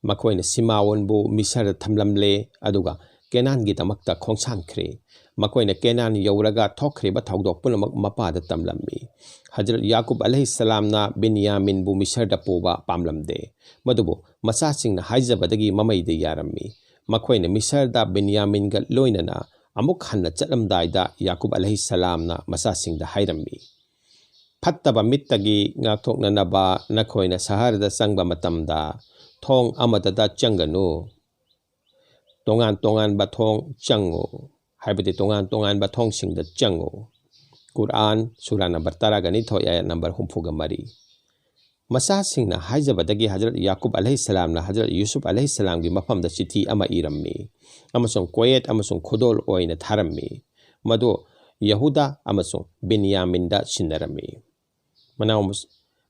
ꯃꯈꯣꯏꯅ ꯁꯤꯃꯥꯎꯟꯕꯨ ꯃꯤꯁꯔꯗ ꯊꯝꯂꯝꯂꯦ, ꯑꯗꯨꯒ ꯀꯦꯅꯥꯟꯒꯤꯗꯃꯛꯇ ꯈꯣꯡꯁꯥꯟꯈ꯭ꯔꯦ꯫ ꯃꯈꯣꯏꯅ ꯀꯦꯅꯥꯟ ꯌꯧꯔꯒ ꯊꯣꯛꯈ꯭ꯔꯤꯕ ꯊꯧꯗꯣꯛ ꯄꯨꯝꯅꯃꯛ ꯃꯄꯥꯗ ꯇꯝꯂꯝꯃꯤ꯫ ꯍꯖꯔꯠ ꯌꯥꯀꯨꯕ ꯑꯂꯩꯍꯤꯁꯁꯂꯥꯝꯅ ꯕꯤꯟꯌꯥꯃꯤꯟꯕꯨ ꯃꯤꯁꯔꯗ ꯄꯨꯕ ꯄꯥꯝꯂꯝꯗꯦ, ꯃꯗꯨꯕꯨ ꯃꯆꯥꯁꯤꯡꯅ ꯍꯥꯏꯖꯕꯗꯒꯤ ꯃꯃꯩꯗ ꯌꯥꯔꯝꯃꯤ꯫ ꯃꯈꯣꯏꯅ ꯃꯤꯁꯔꯗ ꯕꯤꯟꯌꯥꯃꯤꯟꯒ ꯂꯣꯏꯅꯅ ꯑꯃꯨꯛ ꯍꯟꯅ ꯆꯠꯂꯝꯗꯥꯏꯗ ꯌꯥꯀꯨꯕ ꯑꯂꯩꯍꯤꯁꯁꯂꯥꯝꯅ ꯃꯆꯥꯁꯤꯡꯗ ꯍꯥꯏꯔꯝꯃꯤ, "ꯐꯠꯇꯕ ꯃꯤꯠꯇꯒꯤ ꯉꯥꯛꯊꯣꯛꯅꯅꯕ ꯅꯈꯣꯏꯅ ꯁꯍꯔꯗ ꯆꯪꯕ ꯃꯇꯝꯗ ꯊꯣꯡ ꯑꯃꯗꯗ ꯆꯪꯒꯅꯨ꯫ ꯇꯣꯉꯥꯟ ꯇꯣꯉꯥꯟꯕ ꯊꯣꯡ ꯆꯪꯉꯨ", ꯍꯥꯏꯕꯗꯤ ꯇꯣꯉꯥꯟ ꯇꯣꯉꯥꯟꯕ ꯊꯣꯡꯁꯤꯡꯗ ꯆꯪꯉꯨ꯫ ꯀꯨꯔꯥꯟ, ꯁꯨꯔꯥ ꯅꯝꯕꯔ ꯇꯔꯥꯒ ꯅꯤꯊꯣꯏ, ꯑꯥꯌꯠ ꯅꯝꯕꯔ ꯍꯨꯝꯐꯨꯒ ꯃꯔꯤ꯫ ꯃꯆꯥꯁꯤꯡꯅ ꯍꯥꯏꯖꯕꯗꯒꯤ ꯍꯖꯔꯠ ꯌꯥꯀꯨꯕ ꯑꯂꯩꯍꯤꯁꯁꯂꯥꯝꯅ ꯍꯖꯔꯠ ꯌꯨꯁꯨꯞ ꯑꯂꯩꯍꯤꯁꯁꯂꯥꯝꯒꯤ ꯃꯐꯝꯗ ꯆꯤꯊꯤ ꯑꯃ ꯏꯔꯝꯃꯤ ꯑꯃꯁꯨꯡ ꯀꯣꯌꯦꯠ ꯑꯃꯁꯨꯡ ꯈꯨꯗꯣꯜ ꯑꯣꯏꯅ ꯊꯥꯔꯝꯃꯤ꯫ ꯃꯗꯨ ꯌꯍꯨꯗꯥ ꯑꯃꯁꯨꯡ ꯕꯤꯟꯌꯥꯃꯤꯟꯗ ꯁꯤꯟꯅꯔꯝꯃꯤ꯫ ꯃꯅꯥꯎ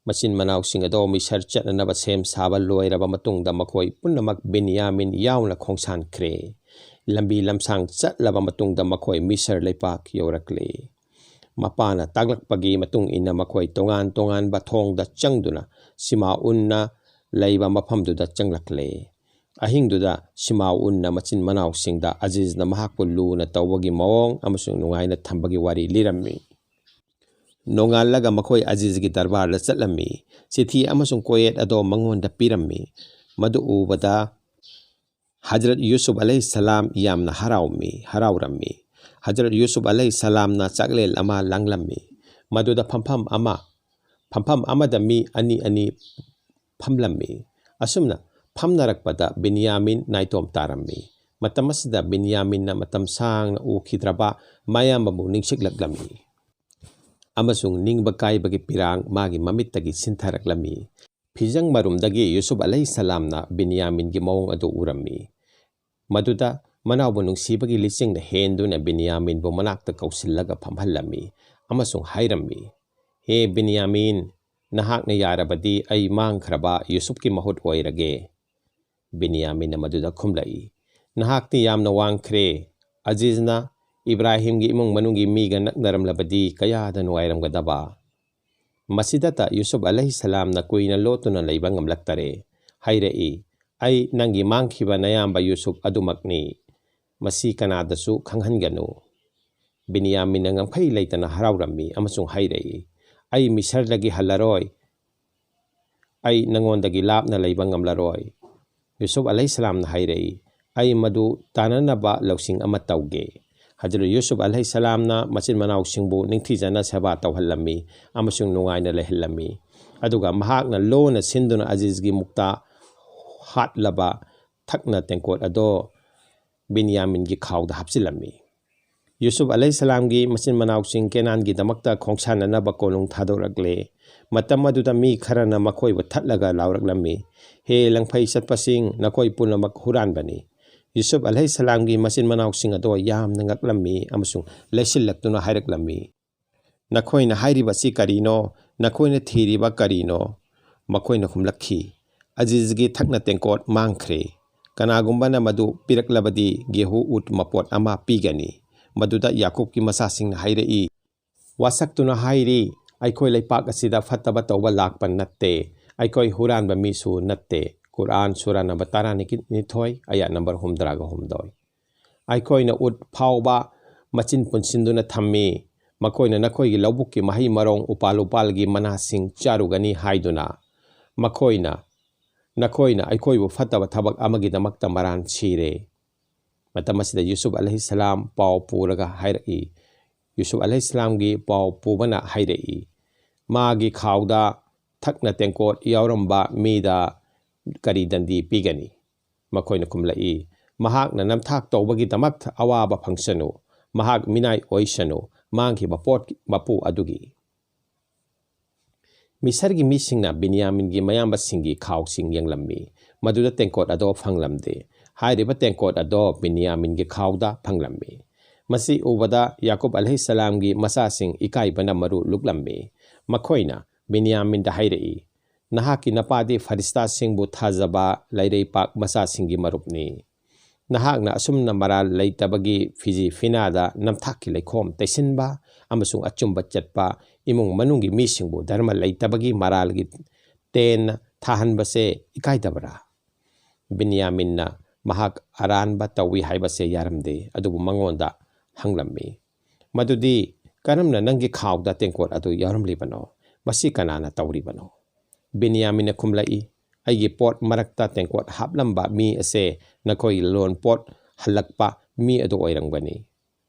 ꯃꯆꯤꯟ ꯃꯅꯥꯎꯁꯤꯡ ꯑꯗꯣ ꯃꯤꯁꯔ ꯆꯠꯅꯅꯕ ꯁꯦꯝ ꯁꯥꯕ ꯂꯣꯏꯔꯕ ꯃꯇꯨꯡꯗ ꯃꯈꯣꯏ ꯄꯨꯝꯅꯃꯛ ꯕꯤꯟꯌꯥꯃꯤꯟ ꯌꯥꯎꯅ ꯈꯣꯡꯁꯥꯟꯈ꯭ꯔꯦ꯫ ꯂꯝꯕꯤ ꯂꯝꯁꯥꯡ ꯆꯠꯂꯕ ꯃꯇꯨꯡꯗ ꯃꯈꯣꯏ ꯃꯤꯁꯔ ꯂꯩꯄꯥꯛ ꯌꯧꯔꯛꯂꯦ꯫ ꯃꯄꯥꯅ ꯇꯥꯛꯂꯛꯄꯒꯤ ꯃꯇꯨꯡ ꯏꯟꯅ ꯃꯈꯣꯏ ꯇꯣꯉꯥꯟ ꯇꯣꯉꯥꯟꯕ ꯊꯣꯡꯗ ꯆꯪꯗꯨꯅ ꯁꯤꯃꯥꯎꯟꯅ ꯂꯩꯕ ꯃꯐꯝꯗꯨꯗ ꯆꯪꯂꯛꯂꯦ꯫ ꯑꯍꯤꯡꯗꯨꯗ ꯁꯤꯃꯥꯎꯟꯅ ꯃꯆꯤꯟ ꯃꯅꯥꯎꯁꯤꯡꯗ ꯑꯖꯤꯖꯅ ꯃꯍꯥꯛꯄꯨ ꯂꯨꯅ ꯇꯧꯕꯒꯤ ꯃꯑꯣꯡ ꯑꯃꯁꯨꯡ ꯅꯨꯡꯉꯥꯏꯅ ꯊꯝꯕꯒꯤ ꯋꯥꯔꯤ ꯂꯤꯔꯝꯃꯤ꯫ ꯅꯣꯡꯉꯥꯜꯂꯒ ꯃꯈꯣꯏ ꯑꯖꯤꯖꯒꯤ ꯗꯔꯕꯥꯔꯗ ꯆꯠꯂꯝꯃꯤ꯫ ꯆꯤꯊꯤ ꯑꯃꯁꯨꯡ ꯀꯣꯌꯦꯠ ꯑꯗꯣ ꯃꯉꯣꯟꯗ ꯄꯤꯔꯝꯃꯤ꯫ ꯃꯗꯨ ꯎꯕꯗ ꯍꯖꯔꯠ ꯌꯨꯁꯨꯞ ꯑꯂꯩꯍꯤꯁꯁꯂꯥꯝ ꯌꯥꯝꯅ ꯍꯔꯥꯎꯃꯤ, ꯍꯔꯥꯎꯔꯝꯃꯤ꯫ ꯍꯖꯔꯠ ꯌꯨꯁꯨꯞ ꯑꯂꯩꯍꯤꯁꯁꯂꯥꯝꯅ ꯆꯥꯛꯂꯦꯟ ꯑꯃ ꯂꯥꯡꯂꯝꯃꯤ꯫ ꯃꯗꯨꯗ ꯐꯝꯐꯝ ꯑꯃ, ꯐꯝꯐꯝ ꯑꯃꯗ ꯃꯤ ꯑꯅꯤ ꯑꯅꯤ ꯐꯝꯂꯝꯃꯤ꯫ ꯑꯁꯨꯝꯅ ꯐꯝꯅꯔꯛꯄꯗ ꯕꯤꯟꯌꯥꯃꯤꯟ ꯅꯥꯏꯇꯣꯝ ꯇꯥꯔꯝꯃꯤ꯫ ꯃꯇꯝ ꯑꯁꯤꯗ ꯕꯤꯟꯌꯥꯃꯤꯟꯅ ꯃꯇꯝ ꯁꯥꯡꯅ ꯎꯈꯤꯗ꯭ꯔꯕ ꯃꯌꯥꯝ ꯑꯃꯕꯨ ꯅꯤꯡꯁꯤꯡꯂꯛꯂꯝꯃꯤ, ꯑꯃꯁꯨꯡ ꯅꯤꯡꯕ ꯀꯥꯏꯕꯒꯤ ꯄꯤꯔꯥꯡ ꯃꯥꯒꯤ ꯃꯃꯤꯠꯇꯒꯤ ꯁꯤꯟꯊꯔꯛꯂꯝꯃꯤ꯫ ꯐꯤꯖꯪ ꯃꯔꯨꯝꯗꯒꯤ ꯌꯨꯁꯨꯞ ꯑꯂꯩꯍꯤꯁꯁꯂꯥꯝꯅ ꯕꯤꯟꯌꯥꯃꯤꯟꯒꯤ ꯃꯑꯣꯡ ꯑꯗꯨ ꯎꯔꯝꯃꯤ꯫ ꯃꯗꯨꯗ ꯃꯅꯥꯎꯕꯨ ꯅꯨꯡꯁꯤꯕꯒꯤ ꯂꯤꯆꯤꯡꯅ ꯍꯦꯟꯗꯨꯅ ꯕꯤꯟꯌꯥꯃꯤꯟꯕꯨ ꯃꯅꯥꯛꯇ ꯀꯧꯁꯤꯜꯂꯒ ꯐꯝꯍꯜꯂꯝꯃꯤ ꯑꯃꯁꯨꯡ ꯍꯥꯏꯔꯝꯃꯤ, "ꯍꯦ ꯕꯤꯟꯌꯥꯃꯤꯟ, ꯅꯍꯥꯛꯅ ꯌꯥꯔꯕꯗꯤ ꯑꯩ ꯃꯥꯡꯈ꯭ꯔꯕ ꯌꯨꯁꯨꯞꯀꯤ ꯃꯍꯨꯠ ꯑꯣꯏꯔꯒꯦ꯫" ꯕꯤꯟꯌꯥꯃꯤꯟꯅ ꯃꯗꯨꯗ ꯈꯨꯝꯂꯛꯏ, "ꯅꯍꯥꯛꯇꯤ ꯌꯥꯝꯅ ꯋꯥꯡꯈ꯭ꯔꯦ꯫ ꯑꯖꯤꯖꯅ ꯏꯕ꯭ꯔꯥꯍꯤꯝꯒꯤ ꯏꯃꯨꯡ ꯃꯅꯨꯡꯒꯤ ꯃꯤꯒ ꯅꯛꯅꯔꯝꯂꯕꯗꯤ ꯀꯌꯥꯗ ꯅꯨꯡꯉꯥꯏꯔꯝꯒꯗꯕ!" ꯃꯁꯤꯗꯇ ꯌꯨꯁꯨꯞ ꯑꯂꯩꯍꯤꯁꯁꯂꯥꯝꯅ ꯀꯨꯏꯅ ꯂꯣꯠꯇꯨꯅ ꯂꯩꯕ ꯉꯝꯂꯛꯇꯔꯦ꯫ ꯍꯥꯏꯔꯛꯏ, "ꯑꯩ ꯅꯪꯒꯤ ꯃꯥꯡꯈꯤꯕ ꯅꯌꯥꯝꯕ ꯌꯨꯁꯨꯞ ꯑꯗꯨꯃꯛꯅꯤ꯫ ꯃꯁꯤ ꯀꯅꯥꯗꯁꯨ ꯈꯪꯍꯟꯒꯅꯨ꯫" ꯕꯤꯟꯌꯥꯃꯤꯟꯅ ꯉꯝꯈꯩ ꯂꯩꯇꯅ ꯍꯔꯥꯎꯔꯝꯃꯤ ꯑꯃꯁꯨꯡ ꯍꯥꯏꯔꯛꯏ, "ꯑꯩ ꯃꯤꯁꯔꯗꯒꯤ ꯍꯜꯂꯔꯣꯏ꯫ ꯑꯩ ꯅꯉꯣꯟꯗꯒꯤ ꯂꯥꯞꯅ ꯂꯩꯕ ꯉꯝꯂꯔꯣꯏ꯫" ꯌꯨꯁꯨꯞ ꯑꯂꯩꯍꯤꯁꯁꯂꯥꯝꯅ ꯍꯥꯏꯔꯛꯏ, "ꯑꯩ ꯃꯗꯨ ꯇꯥꯟꯅꯅꯕ ꯂꯧꯁꯤꯡ ꯑꯃ ꯇꯧꯒꯦ꯫" ꯍꯖꯔꯠ ꯌꯨꯁꯨꯞ ꯑꯂꯩꯍꯤꯁꯁꯂꯥꯝꯅ ꯃꯆꯤꯟ ꯃꯅꯥꯎꯁꯤꯡꯕꯨ ꯅꯤꯡꯊꯤꯖꯅ ꯁꯦꯕꯥ ꯇꯧꯍꯜꯂꯝꯃꯤ ꯑꯃꯁꯨꯡ ꯅꯨꯡꯉꯥꯏꯅ ꯂꯩꯍꯜꯂꯝꯃꯤ꯫ ꯑꯗꯨꯒ ꯃꯍꯥꯛꯅ ꯂꯣꯟꯅ ꯁꯤꯟꯗꯨꯅ ꯑꯖꯤꯖꯒꯤ ꯃꯨꯛꯇ ꯍꯥꯠꯂꯕ ꯊꯛꯅ ꯇꯦꯡꯀꯣꯠ ꯑꯗꯣ ꯕꯤꯟꯌꯥꯃꯤꯟꯒꯤ ꯈꯥꯎꯗ ꯍꯥꯞꯆꯤꯜꯂꯝꯃꯤ꯫ ꯌꯨꯁꯨꯞ ꯑꯂꯩꯍꯤꯁꯁꯂꯥꯝꯒꯤ ꯃꯆꯤꯟ ꯃꯅꯥꯎꯁꯤꯡ ꯀꯦꯅꯥꯟꯒꯤꯗꯃꯛꯇ ꯈꯣꯡꯁꯥꯟꯅꯅꯕ ꯀꯣꯅꯨꯡ ꯊꯥꯗꯣꯔꯛꯂꯦ꯫ ꯃꯇꯝ ꯑꯗꯨꯗ ꯃꯤ ꯈꯔꯅ ꯃꯈꯣꯏꯕꯨ ꯊꯠꯂꯒ ꯂꯥꯎꯔꯛꯂꯝꯃꯤ, "ꯍꯦ ꯂꯪꯐꯩ ꯆꯠꯄꯁꯤꯡ, ꯅꯈꯣꯏ ꯄꯨꯝꯅꯃꯛ ꯍꯨꯔꯥꯟꯕꯅꯤ!" ꯌꯨꯁꯨꯞ ꯑꯂꯩꯍꯤꯁꯁꯂꯥꯝꯒꯤ ꯃꯆꯤꯟ ꯃꯅꯥꯎꯁꯤꯡ ꯑꯗꯣ ꯌꯥꯝꯅ ꯉꯛꯂꯝꯃꯤ ꯑꯃꯁꯨꯡ ꯂꯩꯁꯤꯜꯂꯛꯇꯨꯅ ꯍꯥꯏꯔꯛꯂꯝꯃꯤ, "ꯅꯈꯣꯏꯅ ꯍꯥꯏꯔꯤꯕꯁꯤ ꯀꯔꯤꯅꯣ? ꯅꯈꯣꯏꯅ ꯊꯤꯔꯤꯕ ꯀꯔꯤꯅꯣ?" ꯃꯈꯣꯏꯅ ꯈꯨꯝꯂꯛꯈꯤ, "ꯑꯖꯤꯖꯒꯤ ꯊꯛꯅ ꯇꯦꯡꯀꯣꯠ ꯃꯥꯡꯈ꯭ꯔꯦ꯫ ꯀꯅꯥꯒꯨꯝꯕꯅ ꯃꯗꯨ ꯄꯤꯔꯛꯂꯕꯗꯤ ꯒꯦꯍꯨ ꯎꯠ ꯃꯄꯣꯠ ꯑꯃ ꯄꯤꯒꯅꯤ꯫" ꯃꯗꯨꯗ ꯌꯥꯀꯨꯕꯀꯤ ꯃꯆꯥꯁꯤꯡꯅ ꯍꯥꯏꯔꯛꯏ, ꯋꯥꯁꯛꯇꯨꯅ ꯍꯥꯏꯔꯤ, "ꯑꯩꯈꯣꯏ ꯂꯩꯄꯥꯛ ꯑꯁꯤꯗ ꯐꯠꯇꯕ ꯇꯧꯕ ꯂꯥꯛꯄ ꯅꯠꯇꯦ꯫ ꯑꯩꯈꯣꯏ ꯍꯨꯔꯥꯟꯕ ꯃꯤꯁꯨ ꯅꯠꯇꯦ꯫" ꯀꯨꯔꯥꯟ ꯁꯨꯔꯥ ꯅꯝꯕꯔ ꯇꯔꯥꯅꯤꯊꯣꯏ, ꯑꯌꯥꯠ ꯅꯝꯕꯔ ꯍꯨꯝꯗ꯭ꯔꯥꯒ ꯍꯨꯝꯗꯣꯏ꯫ "ꯑꯩꯈꯣꯏꯅ ꯎꯠ ꯐꯥꯎꯕ ꯃꯆꯤꯟ ꯄꯨꯟꯁꯤꯟꯗꯨꯅ ꯊꯝꯃꯤ꯫ ꯃꯈꯣꯏꯅ ꯅꯈꯣꯏꯒꯤ ꯂꯧꯕꯨꯛꯀꯤ ꯃꯍꯩ ꯃꯔꯣꯡ, ꯎꯄꯥꯜ ꯎꯄꯥꯜꯒꯤ ꯃꯅꯥꯁꯤꯡ ꯆꯥꯔꯨꯒꯅꯤ ꯍꯥꯏꯗꯨꯅ ꯃꯈꯣꯏꯅ, ꯅꯈꯣꯏꯅ ꯑꯩꯈꯣꯏꯕꯨ ꯐꯠꯇꯕ ꯊꯕꯛ ꯑꯃꯒꯤꯗꯃꯛꯇ ꯃꯔꯥꯟ ꯁꯤꯔꯦ꯫" ꯃꯇꯝ ꯑꯁꯤꯗ ꯌꯨꯁꯨꯞ ꯑꯂꯩꯍꯤꯁꯁꯂꯥꯝ ꯄꯥꯎ ꯄꯨꯔꯒ ꯍꯥꯏꯔꯛꯏ꯫ ꯌꯨꯁꯨꯞ ꯑꯂꯩꯍꯤꯁꯁꯂꯥꯝꯒꯤ ꯄꯥꯎ ꯄꯨꯕꯅ ꯍꯥꯏꯔꯛꯏ, "ꯃꯥꯒꯤ ꯈꯥꯎꯗ ꯊꯛꯅ ꯇꯦꯡꯀꯣꯠ ꯌꯥꯎꯔꯝꯕ ꯃꯤꯗ ꯀꯔꯤ ꯗꯟꯗꯤ ꯄꯤꯒꯅꯤ?" ꯃꯈꯣꯏꯅ ꯈꯨꯝꯂꯛꯏ, ꯃꯍꯥꯛꯅ ꯅꯝꯊꯥꯛ ꯇꯧꯕꯒꯤꯗꯃꯛ ꯑꯋꯥꯕ ꯐꯪꯁꯅꯨ꯫ ꯃꯍꯥꯛ ꯃꯤꯅꯥꯏ ꯑꯣꯏꯁꯅꯨ, ꯃꯥꯡꯈꯤꯕ ꯄꯣꯠ ꯃꯄꯨ ꯑꯗꯨꯒꯤ꯫ ꯃꯤꯁꯔꯒꯤ ꯃꯤꯁꯤꯡꯅ ꯕꯤꯟꯌꯥꯃꯤꯟꯒꯤ ꯃꯌꯥꯝꯕꯁꯤꯡꯒꯤ ꯈꯥꯎꯁꯤꯡ ꯌꯦꯡꯂꯝꯃꯤ꯫ ꯃꯗꯨꯗ ꯇꯦꯡꯀꯣꯠ ꯑꯗꯣ ꯐꯪꯂꯝꯗꯦ꯫ ꯍꯥꯏꯔꯤꯕ ꯇꯦꯡꯀꯣꯠ ꯑꯗꯣ ꯕꯤꯟꯌꯥꯃꯤꯟꯒꯤ ꯈꯥꯎꯗ ꯐꯪꯂꯝꯃꯤ꯫ ꯃꯁꯤ ꯎꯕꯗ ꯌꯥꯀꯨꯕ ꯑꯂꯩꯍꯤꯁꯁꯂꯥꯝꯒꯤ ꯃꯆꯥꯁꯤꯡ ꯏꯀꯥꯏꯕꯅ ꯃꯔꯨ ꯂꯨꯛꯂꯝꯃꯤ꯫ ꯃꯈꯣꯏꯅ ꯕꯤꯟꯌꯥꯃꯤꯟꯗ ꯍꯥꯏꯔꯛꯏ, "ꯅꯍꯥꯛꯀꯤ ꯅꯄꯥꯗꯤ ꯐꯔꯤꯁꯇꯥꯁꯤꯡꯕꯨ ꯊꯥꯖꯕ ꯂꯩꯔꯩꯄꯥꯛ ꯃꯆꯥꯁꯤꯡꯒꯤ ꯃꯔꯨꯞꯅꯤ꯫ ꯅꯍꯥꯛꯅ ꯑꯁꯨꯝꯅ ꯃꯔꯥꯜ ꯂꯩꯇꯕꯒꯤ ꯐꯤꯖꯤ ꯐꯤꯅꯥꯗ ꯅꯝꯊꯥꯛꯀꯤ ꯂꯩꯈꯣꯝ ꯇꯩꯁꯤꯟꯕ ꯑꯃꯁꯨꯡ ꯑꯆꯨꯝꯕ ꯆꯠꯄ ꯏꯃꯨꯡ ꯃꯅꯨꯡꯒꯤ ꯃꯤꯁꯤꯡꯕꯨ ꯙꯔꯃ ꯂꯩꯇꯕꯒꯤ ꯃꯔꯥꯜꯒꯤ ꯇꯦꯟꯅ ꯊꯥꯍꯟꯕꯁꯦ ꯏꯀꯥꯏꯗꯕ꯭ꯔꯥ?" ꯕꯤꯟꯌꯥꯃꯤꯟꯅ ꯃꯍꯥꯛ ꯑꯔꯥꯟꯕ ꯇꯧꯏ ꯍꯥꯏꯕꯁꯦ ꯌꯥꯔꯝꯗꯦ, ꯑꯗꯨꯕꯨ ꯃꯉꯣꯟꯗ ꯍꯪꯂꯝꯃꯤ, "ꯃꯗꯨꯗꯤ ꯀꯔꯝꯅ ꯅꯪꯒꯤ ꯈꯥꯎꯗ ꯇꯦꯡꯀꯣꯠ ꯑꯗꯨ ꯌꯥꯎꯔꯝꯂꯤꯕꯅꯣ? ꯃꯁꯤ ꯀꯅꯥꯅ ꯇꯧꯔꯤꯕꯅꯣ?" ꯕꯤꯟꯌꯥꯃꯤꯟꯅ ꯈꯨꯝꯂꯛꯏ, "ꯑꯩꯒꯤ ꯄꯣꯠ ꯃꯔꯛꯇ ꯇꯦꯡꯀꯣꯠ ꯍꯥꯞꯂꯝꯕ ꯃꯤ ꯑꯁꯦ ꯅꯈꯣꯏꯒꯤ ꯂꯣꯟ ꯄꯣꯠ ꯍꯜꯂꯛꯄ ꯃꯤ ꯑꯗꯨ ꯑꯣꯏꯔꯝꯒꯅꯤ꯫"